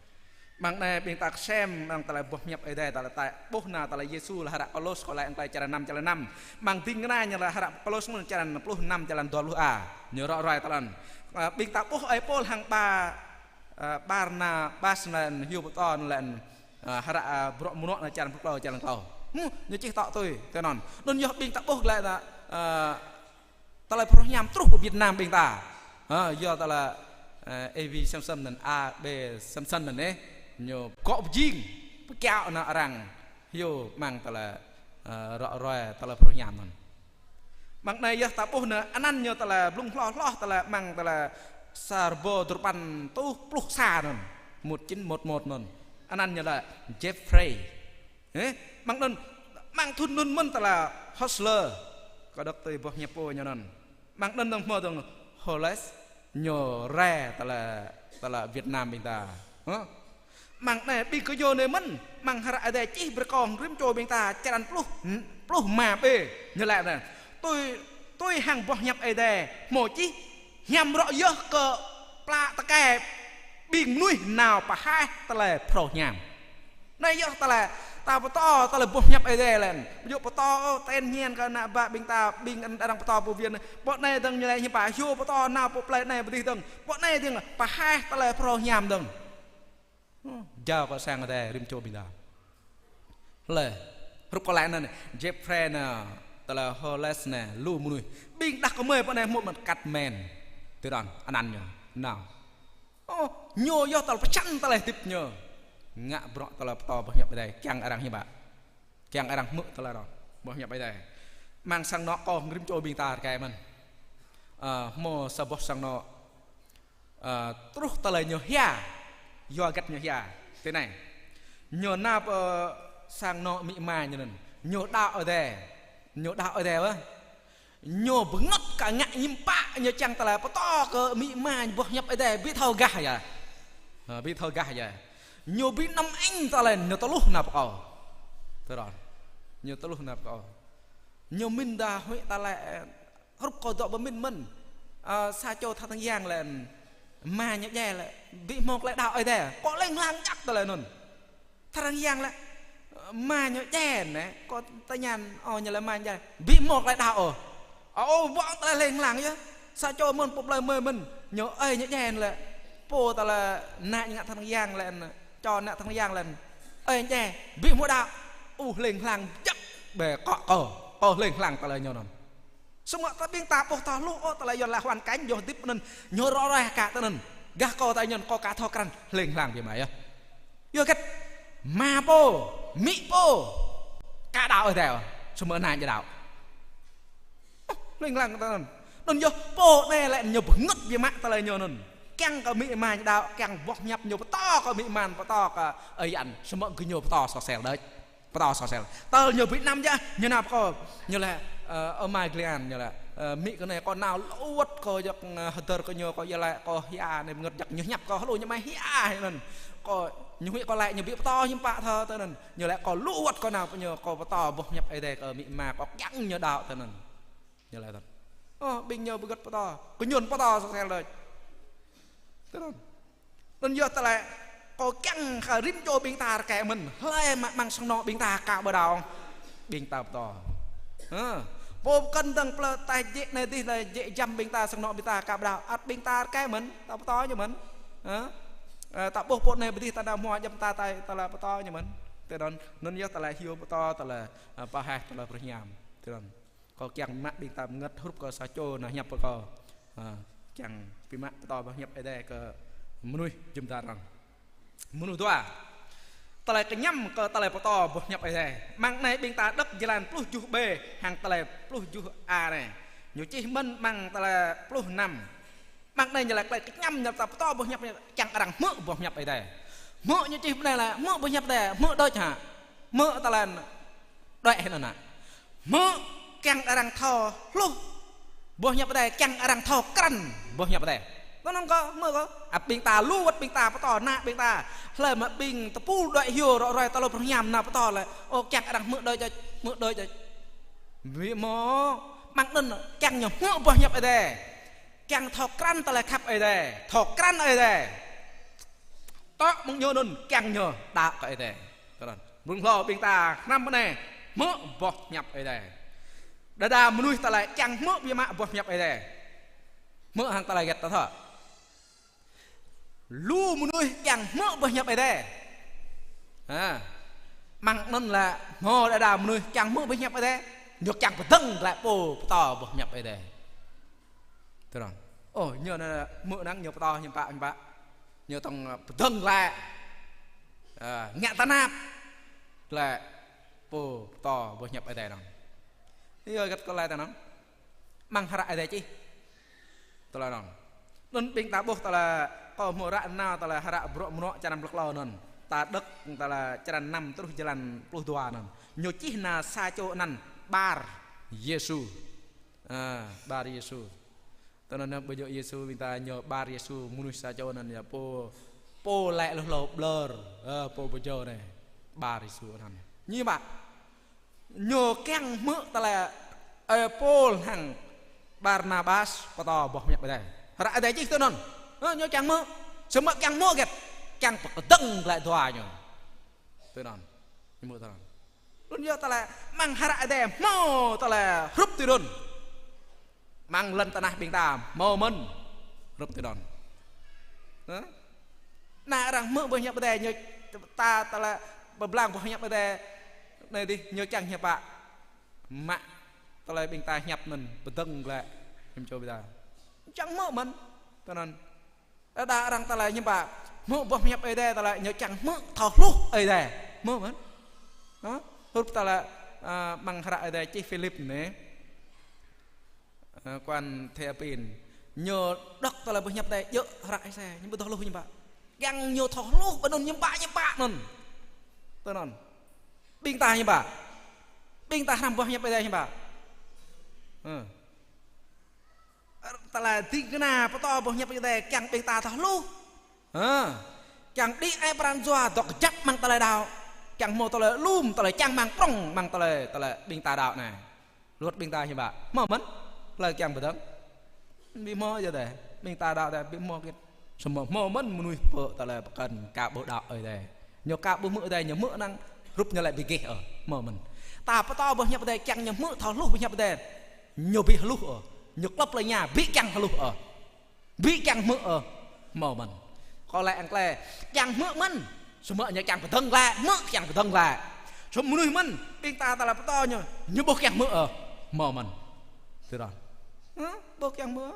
Mơ̆ng anai ƀing ta kơsem, mơ̆ng tơlơi boh hiăp Ơi Adai, tơlơi ta ƀuh nao tơlơi Yêsu lĕ hră Kôlôs kơ lĕ, tơlơi črăn năm, črăn năm. Mơ̆ng ding kơna ñu lĕ hră Kôlôs mơ̆n črăn pluh năm, črăn dua pluh a. Ñu rŏ ruai tơlơi anŭn. Ơ, ƀing ta ƀuh ơi Pôl hăng ƀa, ơ, Barnabas anŭn hyu pơtô anŭn lĕ. Ơ, hră, ơ, Bruă Mơnuă anŭn črăn pluh klâo, črăn klâo. Hm, ñu čih tŏ tui, tui anŭn. Anŭn yơh ƀing ta ƀuh glaĭ ta, ơ, tơlơi phrâo hiam truh pơ Việt Nam ƀing ta. Ơ, yua tơlơi, ơ, A V Samson anŭn, A V Samson anŭn ơ, ñu gŏ pơjing, pơkiaŏ nao arăng, hyu mơ̆ng tơlơi, ơ, rŏ ruai tơlơi phrâo hiam anŭn. Mơ̆ng anai yơh ta ƀuh anŭn, anăn ñu tơlơi blung hloh hloh tơlơi mơ̆ng tơlơi sa rơbâo duapăn rơtuh pluh sa anŭn. Một chín một một anŭn. Anăn ñu lĕ Jeffrey. Hă? Mơ̆ng anŭn, mơ̆ng thŭn anŭn mơ̆n tơlơi Hustler. Kâo đŏk tui boh hiăp pô ñu anŭn. Mơ̆ng anŭn dơ̆ng hmâo dơ̆ng Hollis, ñu rai tơlơi, tơlơi Việt Nam ƀing ta. Hă? Mơ̆ng anai ƀing gơñu anai mơ̆n, mơ̆ng hră Ơi Adai čih brơi kơ hăng rĭm čô ƀing ta črăn pluh, pluh ma B, ñu laĭ anai. Tui, tui hăng boh hiăp Ơi Adai, hmâo čih, hiam rŏ yơh kơ pla tơkai ƀing mơnuih nao pơhaih tơlơi phrâo hiam. Anai yơh tơlơi, ta pơtô tơlơi boh hiăp Ơi Adai lĕ. Ƀu djơ̆ pơtô, ơ, ten ñen kơ ană bă ƀing ta, ƀing arăng pơtô pô viên. Pơ anai dơ̆ng ñu lĕ hiư̆m pă, hiư̆m pơtô nao pơ plei anai pơ adih dơ̆ng. Pơ anai dơ̆ng, pơhaih tơlơi phrâo hiam dơ̆ng. Ơ, jao kơ sang Ơi Adai rĭm čô ƀing ta. Lĕ, hrup kơ lĕ anŭn, Jeffrey anŭn, tơlơi Holland anŭn, lu mơnuih. Ƀing đah kơmơi pơ anai hmư̆ mơ̆n kăt men. Tơdang, anăn ñu. Nao. Ơ, ñu yơh tơlơi pơčăn tơlơi hơdip ñu. Ngă bruă tơlơi pơtô boh hiăp Ơi Adai, kiăng arăng hiư̆m pă. Kiăng arăng hmư̆ tơlơi rŏ, boh hiăp Ơi Adai. Mơ̆ng sang anŏ kâo rĭm čô ƀing ta rơkơi mơ̆n. Ơ, hmâo sa boh sang anŏ, ơ, truh tơlơi ñu hia. Yua hơget ñu hia. Tui anai. Ñu nao pơ sang anŏ amĭ ama ñu anŭn. Ñu đaŏ Ơi Adai. Ñu đaŏ Ơi Adai wơ̆. Ñu bơngơ̆t kơ ngă hiư̆m pă ñu čang tơlơi pơtô kơ amĭ ama ñu boh hiăp Ơi Adai ƀu thâo gah yơh. Ơ, ƀu thâo gah yơh. Ñu ƀu năm eng tơlơi ñu tơluh nao pơ kâo. Tơdang. Ñu tơluh nao pơ kâo. Ñu mĭn đa huĭ tơlơi, ơ, hrup kâo dŏ pơmĭn mơ̆n. Ơ, sa čô tha tơngia lĕ ama ñu djai lĕ. Ƀu hmâo tơlơi đaŏ Ơi Adai. Kâo leng hlang jăk tơlơi anŭn. Tha răng yang lĕ, ama ñu djai anai, kâo tơña, ơ, ñu lĕ ama ñu djai. Ƀu hmâo tơlơi đaŏ ôh. Ơ, ƀu hmâo tơlơi leng hlang yơh. Sa čô mơ̆n pô plơi mơi mơ̆n, ñu ơi ñu djai lĕ. Pô tơlơi ană ñu ngă tha răng yang lĕ, čô ană tha răng yang lĕ. Ơi ñu djai, ƀu hmâo đaŏ. Ơ, leng hlang jăk ƀĕ kâo, kâo, kâo leng hlang tơlơi ñu anŭn. Samơ̆ ta ƀing ta ƀuh ta hluh ôh tơlơi yua lĕ hoàn cảnh yơh hơdip anŭn ñu rŏ ruai kơ ta anŭn. Gah kâo ta ñăn kâo ka thâo krăn leng hlang biă mă yơh. Yua hơget? Ama pô, amĭ pô ka đaŏ Ơi Adai ôh, samơ̆ ană ñu đaŏ. Ơ, leng hlang ta anŭn. Anŭn yơh pô anai lĕ ñu bơngơ̆t biă mă tơlơi ñu anŭn. Kiăng kơ amĭ ama ñu đaŏ, kiăng boh hiăp ñu pơtô kơ amĭ ama, pơtô kơ ơi yă, samơ̆ gơñu pơtô sosel đôč. Pơtô sosel. Tơl ñu ƀu năm yơh, ñu nao pơ kâo. Ñu lĕ, ơ, ơ, amai Glenn, ñu lĕ, ơ, amĭ kơ anai kâo nao lu wơ̆t kâo djŏp, ơ, hơdơr kơ ñu kâo yua lĕ kâo hia anai bơngơ̆t jăk ñu hiăp kâo hluh ñu mă hia hĭ anŭn. Kâo ñu huĭ kâo lĕ ñu ƀu pơtô hiư̆m pă thâo tui anŭn. Ñu lĕ kâo lu wơ̆t kâo nao pơ ñu kâo pơtô boh hiăp Ơi Adai kơ amĭ ama kâo kiăng ñu đaŏ tui anŭn. Ñu lĕ tui anŭn. Ơ, ƀing ñu bơngơ̆t pơtô. Kơ ñu pơtô sosel đôč. Tui anŭn. Anŭn yơh tơlơi kâo kiăng kơ rĭm čô ƀing ta rơkơi mơ̆n. Hlơi mă mơ̆ng sang anŏ ƀing ta ka ƀu đaŏ. Ƀing ta pơtô. Hă. Pô pơkŏn dơ̆ng plơi ta jĕ anai adih lĕ jĕ jăm ƀing ta sang anŏ ƀing ta ka ƀu đaŏ. Ăt ƀing ta rơkơi mơ̆n. Ta pơtô ñu mơ̆n. Hă. Ơ, ta ƀuh pô anai pơ adih ta nao hmua jăm ta, ta, ta lĕ pơtô ñu mơ̆n. Tui anŭn, anŭn yơh tơlơi hyu pơtô, tơlơi, ơ, pơhaih, tơlơi pơrơhiam. Tui anŭn. Kâo kiăng mă ƀing ta bơngơ̆t hrup kơ sa čô nao hiăp pơ kâo. Ơ, kiăng pi mă pơtô boh hiăp Ơi Adai kơ mơnuih jum dar anŭn. Mơnuih dua. Tơlơi kơñăm kơ tơlơi pơtô boh hiăp Ơi Adai. Mơ̆ng anai ƀing ta đŏk jơlan pluh tơjuh B hăng tơlơi pluh tơjuh A anai. Ñu čih mơ̆n mơ̆ng tơlơi pluh năm. Mơ̆ng anai ñu lĕ tơlơi kơñăm ñu ta pơtô boh hiăp, kiăng arăng hmư̆ boh hiăp Ơi Adai. Hmư̆ ñu čih mơ̆ng anai lĕ hmư̆ boh hiăp Ơi Adai, hmư̆ đôč hă. Hmư̆ tơlơi đuaĭ hĭ anŭn hă. Hmư̆ kiăng arăng thâo hluh boh hiăp Ơi Adai, kiăng arăng thâo krăn boh hiăp Ơi Adai. Tui anŭn kâo, hmư̆ kâo. Ăt ƀing ta lu wơ̆t ƀing ta pơtô ană ƀing ta. Hlơi mă ƀing tơpul đuaĭ hyu rŏ ruai tơlơi pơrơhiam nao pơtô lĕ. Ơ, kiăng arăng hmư̆ đôč, hmư̆ đôč. Ƀu hmâo, mơ̆ng anŭn kiăng ñu hmư̆ boh hiăp Ơi Adai. Kiăng thâo krăn tơlơi khăp Ơi Adai, thâo krăn Ơi Adai. Tŏ mơ̆ng ñu anŭn kiăng ñu đaŏ kơ Ơi Adai. Tui anŭn. Mơ̆ng hlâo ƀing ta hrăm anai hmư̆ boh hiăp Ơi Adai. Đơđa mơnuih tơlơi kiăng hmư̆ biă mă boh hiăp Ơi Adai. Hmư̆ hăng tơlơi hơget ta thâo. Lu mơnuih kiăng hmư̆ boh hiăp Ơi Adai. Hă. Mơ̆ng anŭn lĕ hmâo đơđa mơnuih kiăng hmư̆ boh hiăp Ơi Adai. Ñu kiăng pơdơ̆ng glaĭ pô pơtô boh hiăp Ơi Adai. Tui anŭn. Ơ, ñu anai hmư̆ năng ñu pơtô hiư̆m pă, hiư̆m pă. Ñu tŏng, ơ, pơdơ̆ng glaĭ. Ơ, ngă tơnap. Glaĭ pô pơtô boh hiăp Ơi Adai anŭn. Yua hơget kâo laĭ tui anŭn. Mơ̆ng hră Ơi Adai čih. Tơlơi anŭn. Anŭn ƀing ta ƀuh tơlơi kâo hmâo ră nao tơlơi hră Bruă Mơnuă črăn pluh klâo anŭn. Ta đŏk tơlơi črăn năm truh jơlan pluh dua anŭn. Ñu čih nao sa čô anăn Bar Yêsu. Ơ, Bar Yêsu. Tui anŭn ƀu djơ̆ Yêsu ƀing ta ñu Bar Yêsu mơnuih sa čô anŭn yơh pô, pô lĕ lu hlâo ƀlŏr, ơ, pô ƀu djơ̆ anai. Bar Yêsu anŭn. Ñu mă. Ñu kiăng hmư̆ tơlơi, ơ, Pôl hăng Barnabas pơtô boh hiăp Ơi Adai. Hră Ơi Adai čih tui anŭn. Ơ, ñu kiăng hmư̆. Samơ̆ kiăng hmư̆ hơget? Kiăng pơkơdơ̆ng glaĭ dua ñu. Tui anŭn. Ñu hmư̆ tui anŭn. Anŭn yơh tơlơi amăng hră Ơi Adai hmâo tơlơi hrup tui anŭn. Amăng lŏn tơnah ƀing ta hmâo mơ̆n hrup tui anŭn. Hă? Anai arăng hmư̆ boh hiăp Ơi Adai ñu ta tơlơi pơblang boh hiăp Ơi Adai anai dih ñu čang hiăp pă. Mă tơlơi ƀing ta hiăp anŭn pơdơ̆ng glaĭ hiư̆m čô ƀing ta. Čang hmư̆ mơ̆n. Tui anŭn. Đa đa arăng tơlơi hiư̆m pă, hmư̆ boh hiăp Ơi Adai tơlơi ñu čang hmư̆ thâo hluh Ơi Adai. Hmư̆ mơ̆n. Hă? Hrup tơlơi, ơ, amăng hră Ơi Adai čih Philip anai. Ơ, kuan Thê Apin. Ñu đŏk tơlơi boh hiăp Ơi Adai djơ̆ hră Êsai. Ñu ƀu thâo hluh hiư̆m pă. Kiăng ñu thâo hluh ƀơi anŭn hiư̆m pă hiư̆m pă anŭn. Tui anŭn. Ƀing ta hiư̆m pă. Ƀing ta hrăm boh hiăp Ơi Adai hiư̆m pă. Hơ. Tơlơi ding kơna pơtô boh hiăp Ơi Adai kiăng ƀing ta thâo hluh. Hă? Kiăng đĭ ai pran jua dŏ kơjăp amăng tơlơi đaŏ. Kiăng hmâo tơlơi lum, tơlơi čang amăng prŏng, amăng tơlơi, tơlơi ƀing ta đaŏ anai. Luăt ƀing ta hiư̆m pă. Hmâo mơ̆n, tơlơi kiăng pơdơ̆ng. Ƀu hmâo yơh dêh. Ƀing ta đaŏ dêh, ƀu hmâo hơget. Samơ̆ hmâo mơ̆n mơnuih pơ tơlơi pơkŏn ka ƀu đaŏ Ơi Adai. Ñu ka ƀu hmư̆ Ơi Adai, ñu hmư̆ năng hrup ñu lĕ ƀu gêh ôh. Hmâo mơ̆n. Ta pơtô boh hiăp Ơi Adai kiăng ñu hmư̆ thâo hluh boh hiăp Ơi Adai. Ñu ƀu hluh ôh. Ñu klŏp lĕ ñu ƀu kiăng hluh ôh. Ƀu kiăng hmư̆ ôh. Hmâo mơ̆n. Kâo laĭ hăng tơlơi kiăng hmư̆ mơ̆n. Samơ̆ ñu kiăng pơdơ̆ng glaĭ, hmư̆ kiăng pơdơ̆ng glaĭ. Samơ̆ mơnuih mơ̆n, ƀing ta tơlơi pơtô ñu, ñu ƀu kiăng hmư̆ ôh. Hmâo mơ̆n. Tui anŭn. Hă? Ƀu kiăng hmư̆.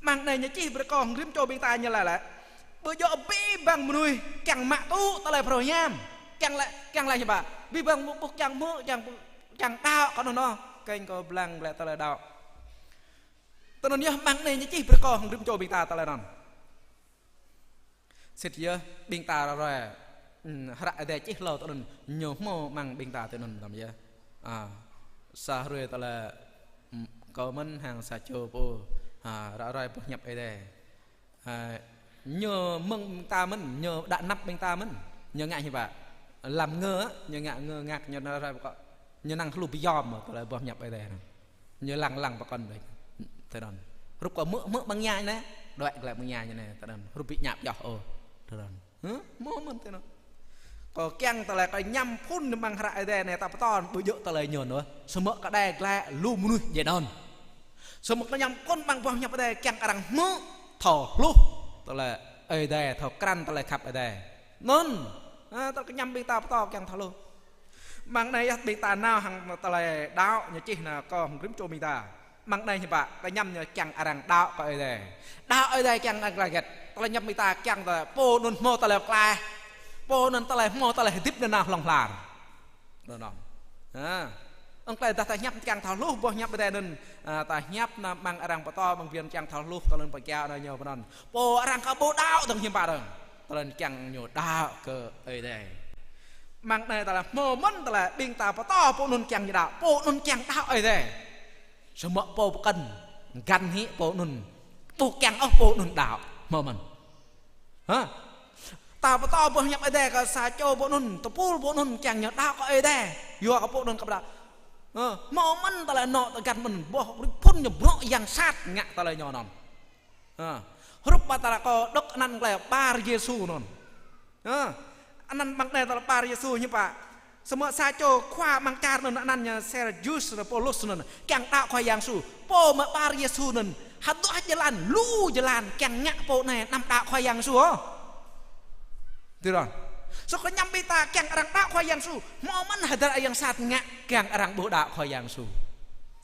Amăng anai ñu čih brơi kơ hăng rĭm čô ƀing ta ñu laĭ lĕ. Ƀu djơ̆ abih bang mơnuih kiăng mă tŭ tơlơi phrâo hiam. Kiăng laĭ, kiăng laĭ hiư̆m pă. Abih bang ƀu, ƀu kiăng hmư̆, kiăng, kiăng đaŏ kơ anŭn ôh. Kơnh kâo blang glaĭ tơlơi đaŏ. Tui anŭn yơh amăng anai ñu čih brơi kơ hăng rĭm čô ƀing ta tơlơi anŭn. Sĭt yơh ƀing ta ră ruai, hm, hră Ơi Adai čih hlâo tui anŭn ñu hmâo amăng ƀing ta tui anŭn tơm yơh. A, sa hrơi tơlơi, hm, kâo mơ̆n hăng sa čô pô, a, ră ruai boh hiăp Ơi Adai. A, ñu mơ̆ng ƀing ta mơ̆n, ñu đaŏ anăp ƀing ta mơ̆n, ñu ngă hiư̆m pă. Lăm ngơ, ñu ngă ngơ ngă ñu ră ruai pơkŏ. Ñu năng hluh ƀu yom mơ̆ tơlơi boh hiăp Ơi Adai anŭn. Ñu lăng lăng pơkŏn đôč. Tui anŭn. Hrup kơ hmư̆ hmư̆ amăng ñu anai. Đuaĭ glaĭ amăng ñu anai. Tui anŭn. Hrup ƀu ñăp yơh ôh. Tui anŭn. Hă? Hmâo mơ̆n tui anŭn. Kâo kiăng tơlơi kơ ñăm phŭn amăng hră Ơi Adai anai ta pơtô ƀu djơ̆ tơlơi ñu ôh. Samơ̆ kơ đe glaĭ lu mơnuih djai anŭn. Samơ̆ kơ ñăm phŭn amăng boh hiăp Ơi Adai kiăng arăng hmư̆ thâo hluh tơlơi Ơi Adai thâo krăn tơlơi khăp Ơi Adai. Anŭn. Ha, tơlơi kơ ñăm ƀing ta pơtô kiăng thâo hluh. Amăng anai yơh ƀing ta nao hăng tơlơi đaŏ ñu čih nao kơ hăng rĭm čô ƀing ta. Amăng anai hiư̆m pă, kơ ñăm ñu kiăng arăng đaŏ kơ Ơi Adai. Đaŏ Ơi Adai kiăng arăng glaĭ hơget. Tơlơi ñăm ƀing ta kiăng tơlơi pô anŭn hmâo tơlơi pơklaih. Pô anŭn tơlơi hmâo tơlơi hơdip anŭn nao hlŏng lar. Anŭn. Ha. Ơ tơlơi dah ta hiăp kiăng thâo hluh boh hiăp Ơi Adai anŭn, a, ta hiăp nao amăng arăng pơtô amăng biăn kiăng thâo hluh tơlơi pơkiaŏ nao ñu pơ anŭn. Pô arăng kơ ƀu đaŏ dơ̆ng hiư̆m pă dơ̆ng. Tơlơi kiăng ñu đaŏ kơ Ơi Adai. Amăng anai tơlơi hmâo mơ̆n tơlơi ƀing ta pơtô pô anŭn kiăng ñu đaŏ, pô anŭn kiăng đaŏ Ơi Adai. Samơ̆ pô pơkŏn găn hĭ pô anŭn. Ƀu kiăng ôh pô anŭn đaŏ. Hmâo mơ̆n. Hă? Ta pơtô boh hiăp Ơi Adai kơ sa čô pô anŭn, tơpul pô anŭn kiăng ñu đaŏ kơ Ơi Adai. Yua kơ pô anŭn kơ ƀu đaŏ. Hă? Hmâo mơ̆n tơlơi anŏ tơgăn mơ̆n boh rĭm phŭn ñu bruă yang sat ngă tơlơi ñu anŭn. Ha. Hrup ƀă tơlơi kâo đŏk anăn tơlơi Bar Yêsu anŭn. Ha. Anăn amăng anai tơlơi Bar Yêsu hiư̆m pă. Samơ̆ sa čô khua amăng čar anŭn anăn ñu Sergius anŭn Paulus anŭn. Kiăng đaŏ Khua Yang Yêsu. Pô mă Bar Yêsu anŭn. Hơduah jơlan, lu jơlan kiăng ngă pô anai anăm đaŏ Khua Yang Yêsu ôh. Tui anŭn. Samơ̆ kơ ñăm ƀing ta kiăng arăng đaŏ Khua Yang Yêsu. Hmâo mơ̆n hơdră yang sat ngă kiăng arăng ƀu đaŏ Khua Yang Yêsu.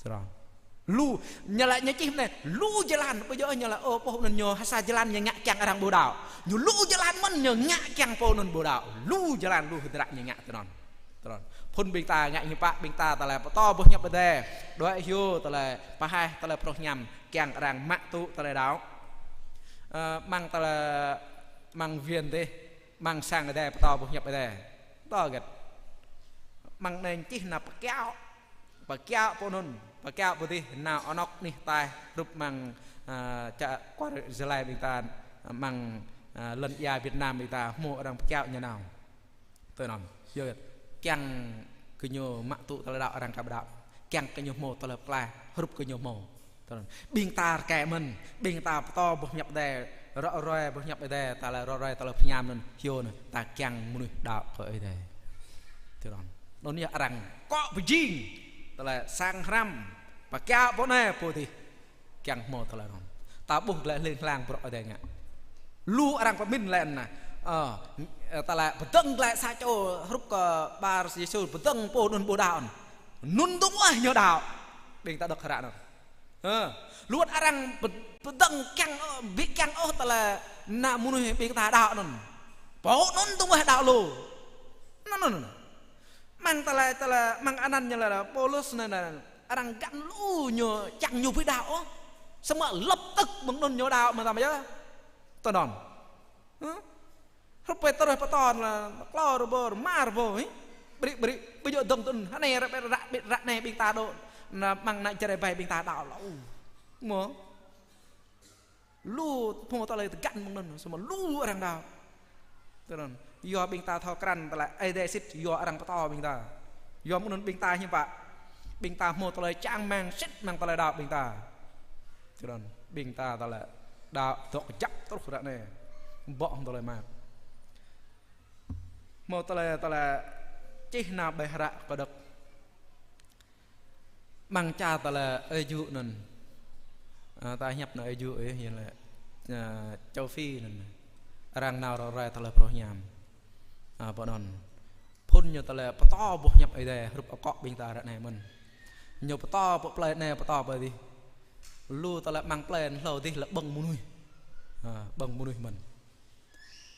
Tui anŭn. Lu, ñu laĭ ñu čih mơ̆n, lu jơlan, ƀu djơ̆ ñu laĭ, ơ, pô anŭn ñu, ha sa jơlan ñu ngă kiăng arăng ƀu đaŏ. Ñu lu jơlan mơ̆n ñu ngă kiăng pô anŭn ƀu đaŏ. Lu jơlan lu hơdră ñu ngă tui anŭn. Tui anŭn. Phŭn ƀing ta ngă hiư̆m pă, ƀing ta tơlơi pơtô boh hiăp Ơi Adai. Đuaĭ hyu tơlơi pơhaih tơlơi phrâo hiam kiăng arăng mă tŭ tơlơi đaŏ. Ơ, amăng tơlơi, amăng viên dih, amăng sang Ơi Adai pơtô boh hiăp Ơi Adai. Pơtô hơget. Amăng anai čih nao pơkiaŏ. Pơkiaŏ pô anŭn, pơkiaŏ pô dih, nao anŏk anih ataih, hrup amăng, a, čar kual Gia Lai ƀing ta, amăng, a, lŏn ia Việt Nam ƀing ta, hmâo arăng pơkiaŏ ñu nao. Tui anŭn, yơh, kiăng kơ ñu mă tŭ tơlơi đaŏ arăng ka ƀu đaŏ, kiăng kơ ñu hmâo tơlơi pơklaih, hrup kơ ñu hmâo. Tui anŭn. Ƀing ta rơkơi mơ̆n, ƀing ta pơtô boh hiăp Ơi Adai, ră ruai boh hiăp Ơi Adai, tơlơi ră ruai tơlơi pơhiam anŭn, hyu anŭn, ta kiăng mơnuih đaŏ kơ Ơi Adai. Tui anŭn. Anŭn yơh arăng akŏ pơjing. Tơlơi sang hrăm. Pơkiaŏ pô anai pô adih. Kiăng hmâo tơlơi anŭn. Ta ƀuh glaĭ hling hlang bruă Ơi Adai ngă. Lu arăng pơmĭn laĭ anŭn. Ơ, tơlơi pơdơ̆ng glaĭ sa čô hrup kơ ƀar Yêsu pơdơ̆ng pô anŭn ƀu đaŏ anŭn. Anŭn tŭ uah ñu đaŏ. Ƀing ta đŏk hră anŭn. Ơ, lu wơ̆t arăng pơ-, pơdơ̆ng kiăng, ơ, ƀu kiăng ôh tơlơi ană mơnuih ƀing ta đaŏ anŭn. Pô anŭn tŭ uah đaŏ lu. Anŭn, anŭn, anŭn. Mơ̆ng tơlơi, tơlơi, mơ̆ng anăn ñu laĭ Paulus anŭn, anŭn. Arăng găn lu ñu, čang ñu ƀu đaŏ ôh. Samơ̆ lập tức mơ̆ng anŭn ñu đaŏ mơ̆n tơm yơh. Tui anŭn. Hă? Hrup Pêtrôs pơtô anŭn, klâo rơbâo, rơma rơbâo, hĭ. Brĭ, brĭ, ƀu djơ̆ dơ̆ng tui anŭn, hơnai ră, ră, ră, ră anai ƀing ta đaŏ, anŭn mơ̆ng ană čơrơbai ƀing ta đaŏ lu. Mơ̆. Lu hmâo tơlơi tơgăn mơ̆ng anŭn, samơ̆ lu arăng đaŏ. Tui anŭn, yua ƀing ta thâo krăn tơlơi Ơi Adai sĭt, yua arăng pơtô ƀing ta. Yua mơ̆ng anŭn ƀing ta hiư̆m pă. Ƀing ta hmâo tơlơi čang rơmang sĭt mơ̆ng tơlơi đaŏ ƀing ta. Tui anŭn, ƀing ta tơlơi đaŏ dŏ kơjăp truh ră anai. Ƀô̆ hăng tơlơi mơak. Hmâo tơlơi, tơlơi čih nao ƀơi hră Kơdơ̆k. Mơ̆ng čar tơlơi Ơi Djŭ anŭn. Ơ, ta hiăp anŭn Ơi Djŭ, ơ, yơh lĕ, ơ, châu Phi anŭn. Arăng nao ră ruai tơlơi phrâo hiam. Ơ, pơ anŭn. Phŭn ñu tơlơi pơtô boh hiăp Ơi Adai, hrup akŏ ƀing ta ră anai mơ̆n. Ñu pơtô pơ plơi anai, pơtô pơ adih. Lu tơlơi mơ̆ng plơi anŭn hlâo adih lĕ ƀơ̆ng mơnuih. Ơ, ƀơ̆ng mơnuih mơ̆n.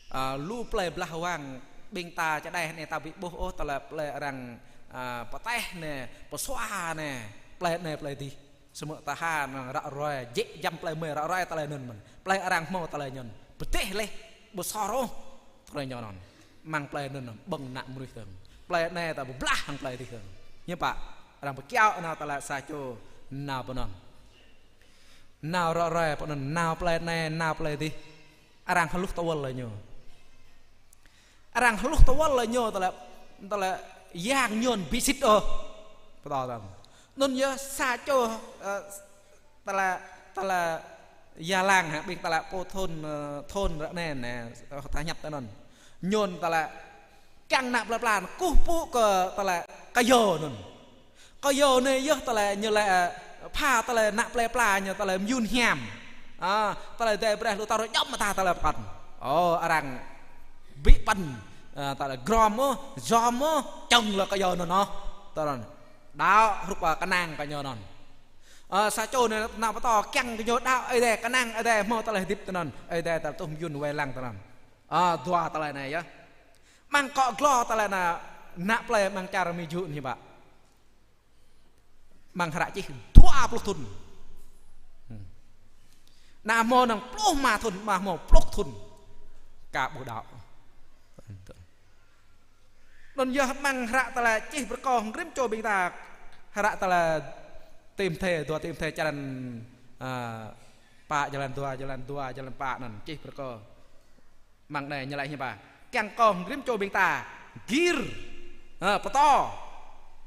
Ơ, lu plơi blah wang ƀing ta čơđai anai ta ƀu ƀuh ôh tơlơi plơi arăng, ơ, pơteh anai, pơsua anai, plơi anai plơi adih. Samơ̆ ta hăng ră ruai, jĕ jăm plơi mơi ră ruai tơlơi anŭn mơ̆n. Plơi arăng hmâo tơlơi anŭn. Pơteh laih, ƀu sor ôh. Tơlơi ñu anŭn. Mơ̆ng plơi anŭn ƀơ̆ng ană mơnuih tơ̆ng. Plơi anai ta ƀu blah hăng plơi adih tơ̆ng. Hiư̆m pă, arăng pơkiaŏ nao tơlơi sa čô nao pơ anŭn. Nao ră ruai pơ anŭn, nao plơi anai, nao plơi adih. Arăng hluh tơwơl laih ñu. Arăng hluh tơwơl laih ñu tơlơi, tơlơi yang ñu ƀu sĭt ôh. Pơtô tơ̆ng. Anŭn yơh sa čô, ơ, tơlơi, tơlơi ia lăng hă, ƀing tơlơi pô thôn, ơ, thôn ră anai anai, ơ, ta hiăp tui anŭn. Ñu tơlơi kiăng ană plơi pla anŭn kơkuh pơpŭ kơ tơlơi kơyâo anŭn. Kơyâo anai yơh tơlơi ñu laĭ, ơ, pha tơlơi ană plơi pla ñu tơlơi mơyŭn hiam. Ơ, tơlơi Ơi Adai brơi lu ta rơ̆ djŏp mơta tơlơi pơkŏn. Ơ, arăng ƀu pơ̆n, ơ, tơlơi grom ôh, yom ôh, čŏng lĕ kơyâo anŭn ôh. Tơlơi đaŏ hrup, ơ, kơnang kơ ñu anŭn. Ơ, sa čô anai nao pơtô kiăng kơ ñu đaŏ Ơi Adai, kơnang Ơi Adai hmâo tơlơi hơdip tui anŭn. Ơi Adai tơlơi tuh mơyŭn wai lăng tui anŭn. Ơ, dua tơlơi anai yơh. Mơ̆ng akŏ glô tơlơi anŭn, ană plơi mơ̆ng čar Mi Djŭ anai ƀă. Mơ̆ng hră čih dua pluh thŭn. Hmm. Ană hmâo năng pluh rơma thŭn, ama hmâo pluh thŭn. Ka ƀu đaŏ. Anŭn yơh mơ̆ng hră tơlơi čih bơrkâo hăng rĭm čô ƀing ta. Hră tơlơi Timôthê, dua Timôthê črăn, ơ, pă, jơlan dua, jơlan dua, jơlan pă anŭn čih bơrkâo. Mơ̆ng anai ñu laĭ hiư̆m pă. Kiăng kơ hăng rĭm čô ƀing ta gir. Ơ, pơtô.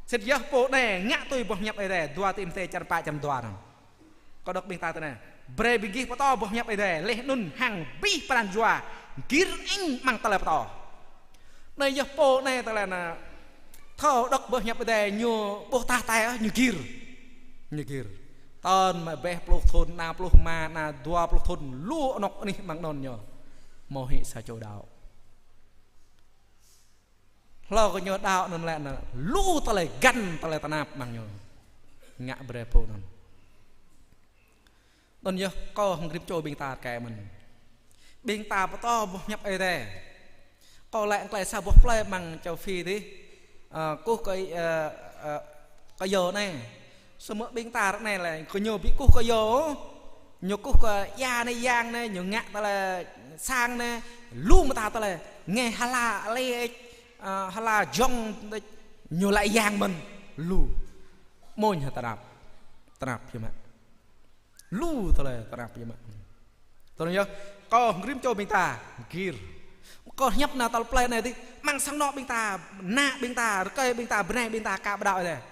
Sĭt yơh pô anai ngă tui boh hiăp Ơi Adai, dua Timôthê črăn pă črăn dua anŭn. Kơdơ̆k ƀing ta tui anai. Brơi ƀing gih pơtô boh hiăp Ơi Adai, laih anŭn hăng abih pran jua gir ing mơ̆ng tơlơi pơtô. Anai yơh pô anai tơlơi anŭn thâo đŏk boh hiăp Ơi Adai ñu ƀuh tah tai ôh, ñu gir. Ñu gir. Tơl mă ƀĕ pluh thŭn, ană pluh rơma, ană dua pluh thŭn, lu anŏ anih mơ̆ng anŭn ñu. Hmâo hĭ sa čô đaŏ. Hlâo kơ ñu đaŏ anŭn lĕ anŭn, lu tơlơi găn tơlơi tơnap mơ̆ng ñu. Ngă brơi pô anŭn. Anŭn yơh kâo hăng rĭm čô ƀing ta rơkơi mơ̆n. Ƀing ta pơtô boh hiăp Ơi Adai. Kâo laĭ tơlơi sa boh plơi mơ̆ng châu Phi adih, ơ, kơkuh kơ, ơ, ơ, kơyâo anai. Samơ̆ ƀing ta ră anai lĕ, kơ ñu ƀu kơkuh kơyâo. Ñu kơkuh kơ ia anai yang anai, ñu ngă tơlơi sang anai, lu mơta tơlơi. Ngă hla lĕ, ơ, hla jŏng, ñu laĭ yang mơ̆n, lu. Mơ̆n hă tơnap. Tơnap biă mă. Lu tơlơi tơnap biă mă. Tui anŭn yơh, kâo hăng rĭm čô ƀing ta, gir. Kâo hiăp anŭn tơl plơi anai adih, mơ̆ng sang anŏ ƀing ta, ană ƀing ta, rơkơi ƀing ta, bơnai ƀing ta, ka ƀu đaŏ Ơi Adai.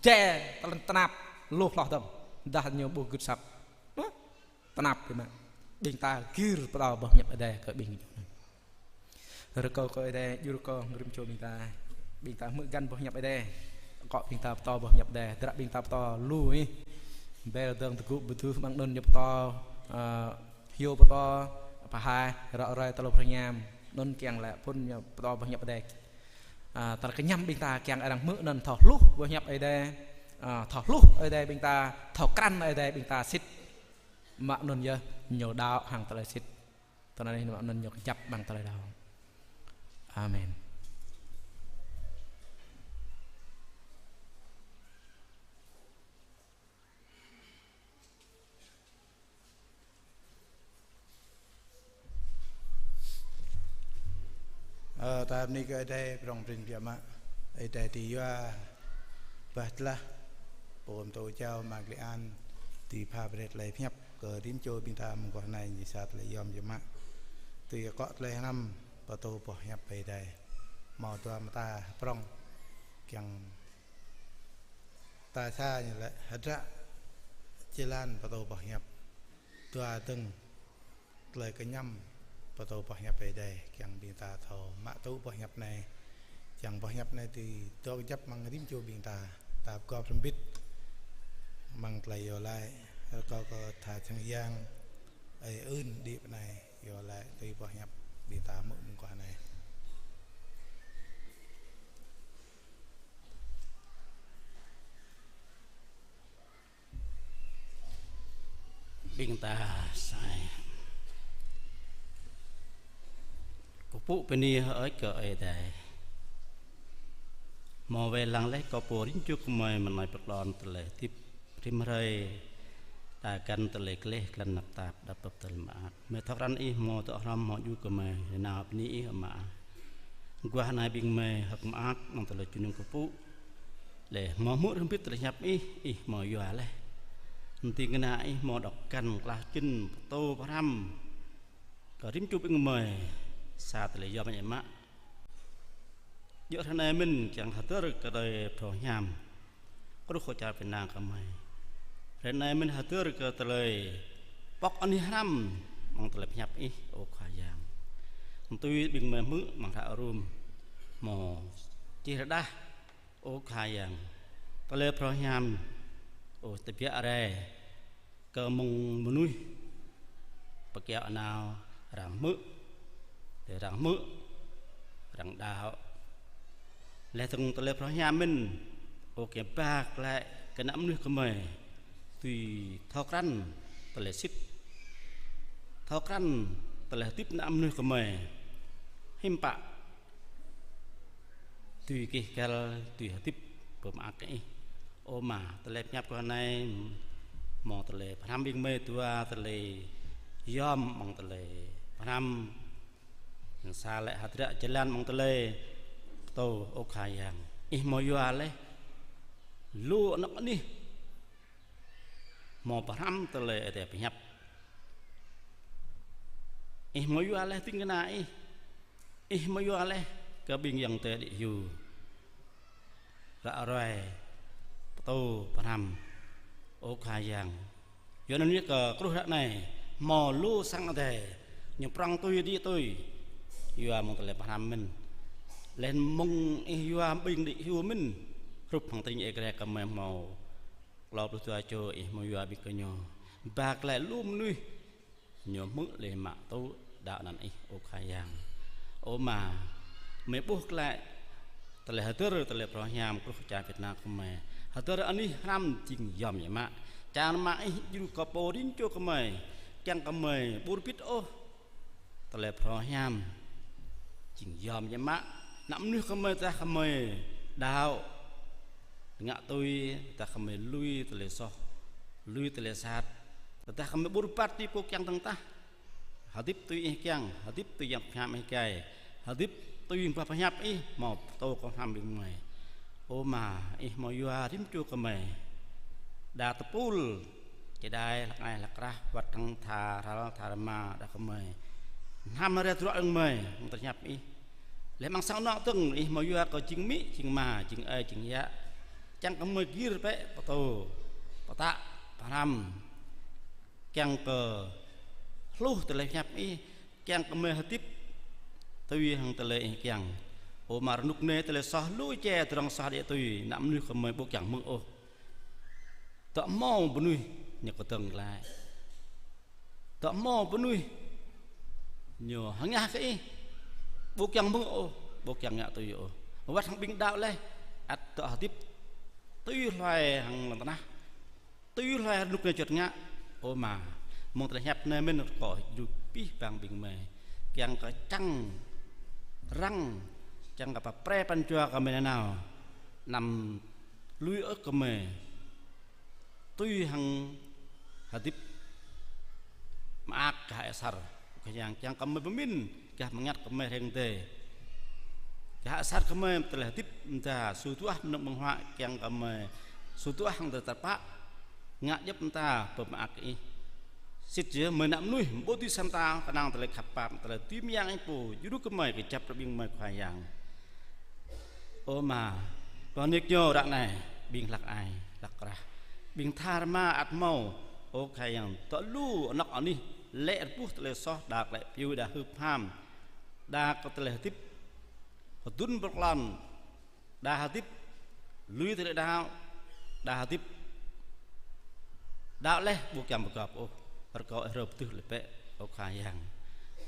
Jĕ tơlơi tơnap, lu hloh dơ̆ng. Dah ñu ƀu gưt asăp. Hă? Tơnap biă mă. Ƀing ta gir pơtô boh hiăp Ơi Adai kơ ƀing ñu. Rơkâo kơ Ơi Adai, djru kâo hăng rĭm čô ƀing ta. Ƀing ta hmư̆ găn boh hiăp Ơi Adai. Akŏ ƀing ta pơtô boh hiăp Ơi Adai. Tơdră ƀing ta pơtô lu ih. Bel dơ̆ng tơgŭ ƀu dưi mơ̆ng anŭn ñu pơtô, ơ, hyu pơtô, pơhaih, ră ruai tơlơi phrâo hiam. Anŭn kiăng lĕ phŭn ñu pơtô boh hiăp Ơi Adai. Ơ, tơlơi kơñăm ƀing ta kiăng arăng hmư̆ anŭn thâo hluh boh hiăp Ơi Adai. Ơ, thâo hluh Ơi Adai ƀing ta, thâo krăn Ơi Adai ƀing ta sĭt. Mă anŭn yơh ñu đaŏ hăng tơlơi sĭt. Tơlơi anai mă anŭn ñu kơjăp amăng tơlơi đaŏ. Amen. Ơ, ta bơni kơ Ơi Adai prŏng prin biă mă. Ơi Adai dưi yua bah tơlah pô pơtô jao mă klei an dưi pha brơi tơlơi pơhiăp kơ rĭm čô ƀing ta mơguah anai ñu sa tơlơi yom biă mă. Tui akŏ tơlơi hrăm pơtô boh hiăp Ơi Adai. Hmâo dua mơta prŏng kiăng ta sa ñu lĕ hơdră jơlan pơtô boh hiăp. Dua dơ̆ng tơlơi kơñăm pơtô boh hiăp Ơi Adai, kiăng ƀing ta thâo mă tŭ boh hiăp anai, kiăng boh hiăp anai dưi dŏ kơjăp amăng rĭm čô ƀing ta, ta pơgop hrŏm hơbĭt amăng tơlơi iâu laĭ, rơkâo kơ tha čang yang, ơi ưn đĭ pơ anai, iâu laĭ tui boh hiăp ƀing ta hmư̆ mơguah anai. Ƀing ta sai. Kơkuh pơpŭ bơni hơơč kơ Ơi Adai. Hmâo wai lăng laih kơ pô rĭm čô gơmơi mơ̆ng anai pơkŏn tơlơi hơdip rĭm hrơi, ta găn tơlơi gleh, glan tơnap tap, đaŏ pơpŭ tơlơi mơak. Gơmơi thâo krăn ih hmâo dŏ hrŏm hmâo djru gơmơi, rơnau bơni ih Ama. Mơguah anai ƀing gơmơi hơ̆k mơak amăng tơlơi jơnum kơkuh pơpŭ. Laih hmâo hmư̆ hrŏm hơbĭt tơlơi hiăp ih, ih hmâo yua laih. Anŭn ding kơna ih hmâo dŏ găn klah jĭn pơtô pơhrăm kơ rĭm čô ƀing gơmơi sa tơlơi yom biă mă. Djơ̆ hrơi anai mơ̆n kiăng hơdơr kơ tơlơi phrâo hiam. Kruh kơ čar Việt Nam gơmơi. Hrơi anai mơ̆n hơdơr kơ tơlơi pŏk anih hrăm amăng tơlơi pơhiăp ih, ơ Khua Yang. Tui ƀing gơmơi hmư̆ amăng hră Rôm, hmâo čih rơđah, ơ Khua Yang. Tơlơi phrâo hiam, ơ, tơbiă rai kơ mơ̆ng mơnuih pơkiaŏ nao arăng hmư̆, arăng hmư̆, arăng đaŏ. Laih dơ̆ng tơlơi phrâo hiam mơ̆n, ơ, kiăng ba glaĭ kơ ană mơnuih gơmơi dưi thâo krăn tơlơi sĭt, thâo krăn tơlơi hơdip ană mơnuih gơmơi hiư̆m pă dưi gêh găl, dưi hơdip pơmơak kơ ih. Ơ Ama, tơlơi pơhiăp kơ anai hmâo tơlơi pơhrăm ƀing gơmơi dua tơlơi yom amăng tơlơi pơhrăm. Yang sa lĕ hơdră jơlan amăng tơlơi pơtô, ơ Khua Yang. Ih hmâo yua laih lu anŏ anih hmâo pơhrăm tơlơi Ơi Adai pơhiăp. Ih hmâo yua laih ding kơna ih. Ih hmâo yua laih kơ ƀing ayŏng adơi đĭ hyu. Ră ruai, pơtô, pơhrăm. Ơ Khua Yang. Yua anŭn yơh kơ kruh ră anai, hmâo lu sang adai ñu prŏng tui đĭ tui. Yua mơ̆ng tơlơi pơhrăm mơ̆n. Laih mơ̆ng ih yua ƀing đĭ hyu mơ̆n. Hrup hăng tring Ơi Adai gơmơi hmâo klâo pluh dua čô, ih hmâo yua ƀing gơñu. Ba glaĭ lu mơnuih ñu hmư̆ laih mă tŭ đaŏ anăn ih, ơ Khua Yang. Ơ Ama, gơmơi ƀuh glaĭ tơlơi hơdơr tơlơi phrâo hiam kruh čar Việt Nam gơmơi. Hơdơr anih hrăm jing yom biă mă. Čang rơmang ih djru kơ pô rĭm čô gơmơi, kiăng gơmơi ƀu rơbit ôh tơlơi phrâo hiam jing yom biă mă. Ană mơnuih gơmơi tơdah gơmơi đaŏ, ngă tui, tơdah gơmơi lui tơlơi soh, lui tơlơi sat, tơdah gơmơi ƀu rơbat ti pô kiăng dơ̆ng tah. Hơdip tui ih kiăng, hơdip tui yang pơhiăp ih gai, hơdip tui yang pơhiăp ih hmâo pơtô kơ hrăm ƀing gơmơi. Ơ Ama, ih hmâo yua rĭm čô gơmơi. Đa tơpul, čơđai, hlăk ai, hlăk krah, wăt hăng tha ral, tha rơma, đah gơmơi. Hnam rai tơdruă ƀing gơmơi, mơ̆ng tơlơi pơhiăp ih. Laih amăng sang anŏ dơ̆ng, ih hmâo yua kơ jing amĭ, jing ama, jing ơi, jing yă. Čang gơmơi gir bĕ pơtô, pơtă, pơhrăm. Kiăng kơ hluh tơlơi pơhiăp ih, kiăng kơ gơmơi hơdip tui hăng tơlơi ih kiăng. Ơ Ama, rơnŭk anai tơlơi soh lui čê, tơdrong soh đĭ tui, ană mơnuih gơmơi ƀu kiăng hmư̆ ôh. Dŏ hmâo mơnuih ñu kơdơ̆ng glaĭ. Dŏ hmâo mơnuih ñu hơngah kơ Ih, ƀu kiăng hmư̆ ôh, ƀu kiăng ngă tui ôh. Wơ̆t hăng ƀing đaŏ laih, ăt dŏ hơdip tui hluai hăng lŏn tơnah, tui hluai rơnŭk anai juăt ngă. Ơ Ama, mơ̆ng tơlơi pơhiăp anai mơ̆n rơkâo Ih djru abih bang ƀing gơmơi, kiăng kơ čang răng, kiăng kơ pơprĕ pran jua gơmơi nanao, anăm lui ôh gơmơi tui hăng hơdip mơak gah asar. Khua Yang, kiăng kơ gơmơi pơmĭn gah bơngăt gơmơi rơ̆ng dêh, gah asar gơmơi tơlơi hơdip mơda, sŭ duah mơnơ̆ng ƀơ̆ng huă, kiăng kơ gơmơi sŭ duah hăng tơlơi tơpă, ngă djŏp mơta pơmơak kơ Ih. Sĭt yơh, gơmơi ană mơnuih ƀu dưi sa mơta, kơnang tơlơi khăp pap, tơlơi dưi mơyang Ih pô djru gơmơi, kơjăp rơbing gơmơi, Khua Yang. Ơ Ama, pơnik ñu ră anai, ƀing hlăk ai, hlăk krah, ƀing tha rơma ăt hmâo. Ơ Khua Yang, dŏ lu anŏ anih lê̆ rơbuh tơlơi soh, đa glaĭ piu, đa hưp ham, đa kơ tơlơi hơdip hơdun pơklŏn, đa hơdip lui tơlơi đaŏ, đa hơdip đaŏ laih ƀu kiăng pơgop ôh. Rơkâo Ih hrŏm pơtưh laih bĕ, ơ Khua Yang.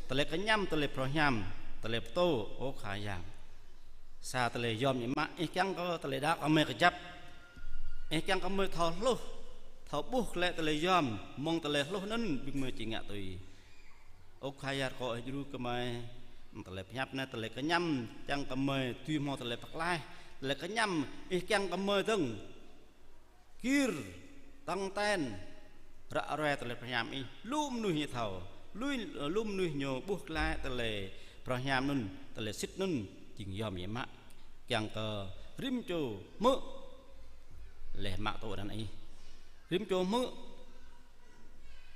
Tơlơi kơñăm, tơlơi phrâo hiam, tơlơi pơtô, ơ Khua Yang. Sa tơlơi yom biă mă, Ih kiăng kơ tơlơi đaŏ gơmơi kơjăp. Ih kiăng kơ gơmơi thâo hluh, thâo ƀuh glaĭ tơlơi yom, mơ̆ng tơlơi hluh anŭn ƀing gơmơi či ngă tui. Ơ Khua Yang, rơkâo Ih djru gơmơi, tơlơi pơhiăp anai, tơlơi kơñăm, kiăng kơ gơmơi dưi hmâo tơlơi pơklaih, tơlơi kơñăm, Ih kiăng kơ gơmơi dơ̆ng gir tong ten ră ruai tơlơi phrâo hiam Ih. Lu mơnuih ñu thâo, lu, lu mơnuih ñu ƀuh glaĭ tơlơi phrâo hiam anŭn, tơlơi sĭt anŭn jing yom biă mă. Kiăng kơ rĭm čô hmư̆ laih mă tŭ anăn Ih. Rĭm čô hmư̆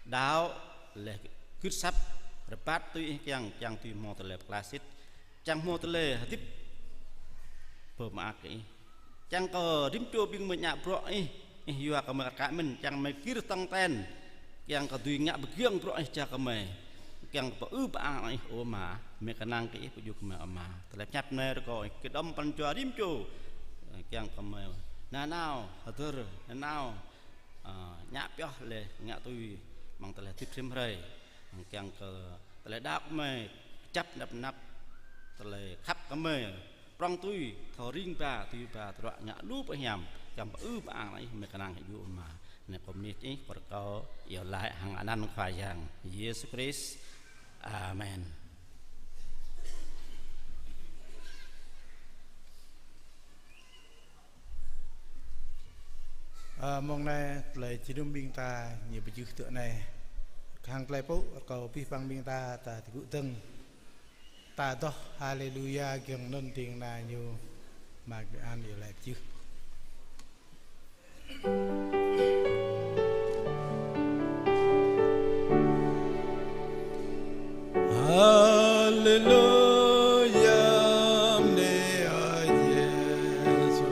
đaŏ laih gưt asăp, rơbat tui Ih kiăng, kiăng dưi hmâo tơlơi pơklaih sĭt, kiăng hmâo tơlơi hơdip pơmơak kơ Ih. Kiăng kơ rĭm čô ƀing gơmơi ngă bruă Ih, Ih yua kơ gơmơi ăt kă mơ̆n, kiăng gơmơi gir tong ten, kiăng kơ dưi ngă pơgiŏng bruă Ih čar gơmơi, kiăng kơ pơư pơang Ih, ơ Ama, gơmơi kơnang kơ Ih pơjing gơmơi, ơ Ama. Tơlơi pơhiăp anai rơkâo Ih kơđŏm pran jua rĭm čô, kiăng kơ gơmơi nanao hơdơr, nanao, ơ, ngă pioh laih ngă tui amăng tơlơi hơdip rĭm hrơi. Kiăng kơ tơlơi đaŏ gơmơi kơjăp năp năp, tơlơi khăp gơmơi prŏng tui, thâo ring ba, tui ba, tơdruă ngă lu pơhiam, kiăng pơư pơang Ih, gơmơi kơnang hĭ yua, Ama. Anai kâo bơni Ih, kâo rơkâo iâu laĭ hăng anăn Khua Yang Yêsu Krist. Amen. Ơ, mông anai tơlơi jơnum ƀing ta ñu pơjưh tui anai. Hăng tơlơi pŭ rơkâo abih bang ƀing ta, ta tơgŭ dơ̆ng. Ta adoh Haleluya giŏng anŭn ding kơna ñu mă ƀing an iâu laĭ pơjưh. Haleluya, bơni Ơi Yêsu.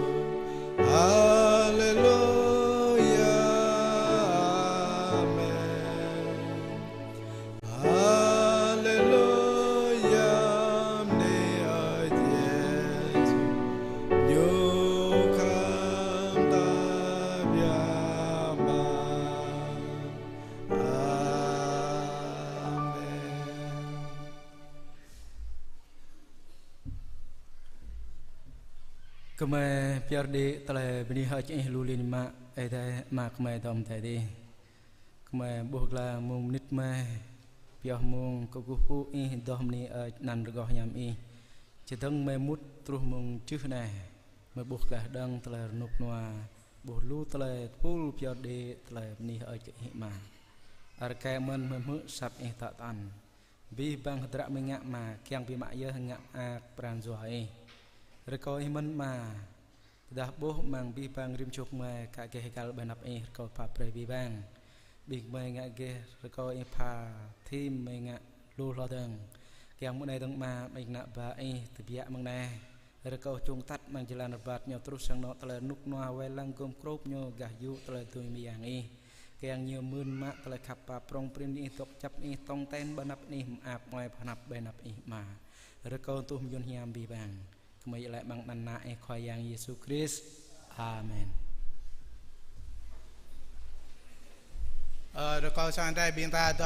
Haleluya, amen. Haleluya, bơni Ơi Yêsu, ñu khŏm ta biă mă. Amen. Gơmơi pơyơr đĭ tơlơi bơni hơơč Ih lu lin mă, Ơi Adai Ama gơmơi dŏ amăng adai adih. Gơmơi ƀuh glaĭ mông mơnit mơ̆, pioh mông kơkuh pơpŭ Ih, adoh bơni hơơč anăn rơgoh hiam Ih. Čơdơ̆ng gơmơi mŭt truh mông čưh anai, gơmơi ƀuh glaĭ hơđơ̆ng tơlơi rơnŭk rơnua, ƀuh lu tơlơi tơpul pơyơr đĭ tơlơi bơni hơơč kơ Ih Ama. Rơkơi mơ̆n gơmơi hmư̆ asăp Ih tŏ tăn. Abih bang hơdră gơmơi ngă Ama, kiăng biă mă yơh ngă mơak pran jua Ih. Rơkâo Ih mơ̆n Ama, tơdah ƀuh amăng abih bang rĭm čô gơmơi ka geh găl ƀơi anăp Ih, rơkâo pap brơi abih bang. Ƀing gơmơi ngă geh, rơkâo Ih pha thim gơmơi ngă lu hlâo dơ̆ng. Kiăng mông anai dơ̆ng Ama, ƀing ană bă Ih tơbiă mơ̆ng anai. Rơkâo čung atăt amăng jơlan rơbat ñu truh sang anŏ tơlơi rơnŭk rơnua wai lăng gum krôp ñu gah yŭ tơlơi dưi mơyang Ih. Kiăng ñu mưn mă tơlơi khăp pap prŏng prin Ih, dŏ kơjăp Ih, tong ten ƀơi anăp Ih, mơak mơai pơanăp ƀơi anăp Ih Ama. Rơkâo tuh mơyun hiam abih bang. Gơmơi iâu laĭ amăng anăn Ană Ih Khua Yang Yêsu Krist. Amen. Ơ, rơkâo sang Ơi Adai ƀing ta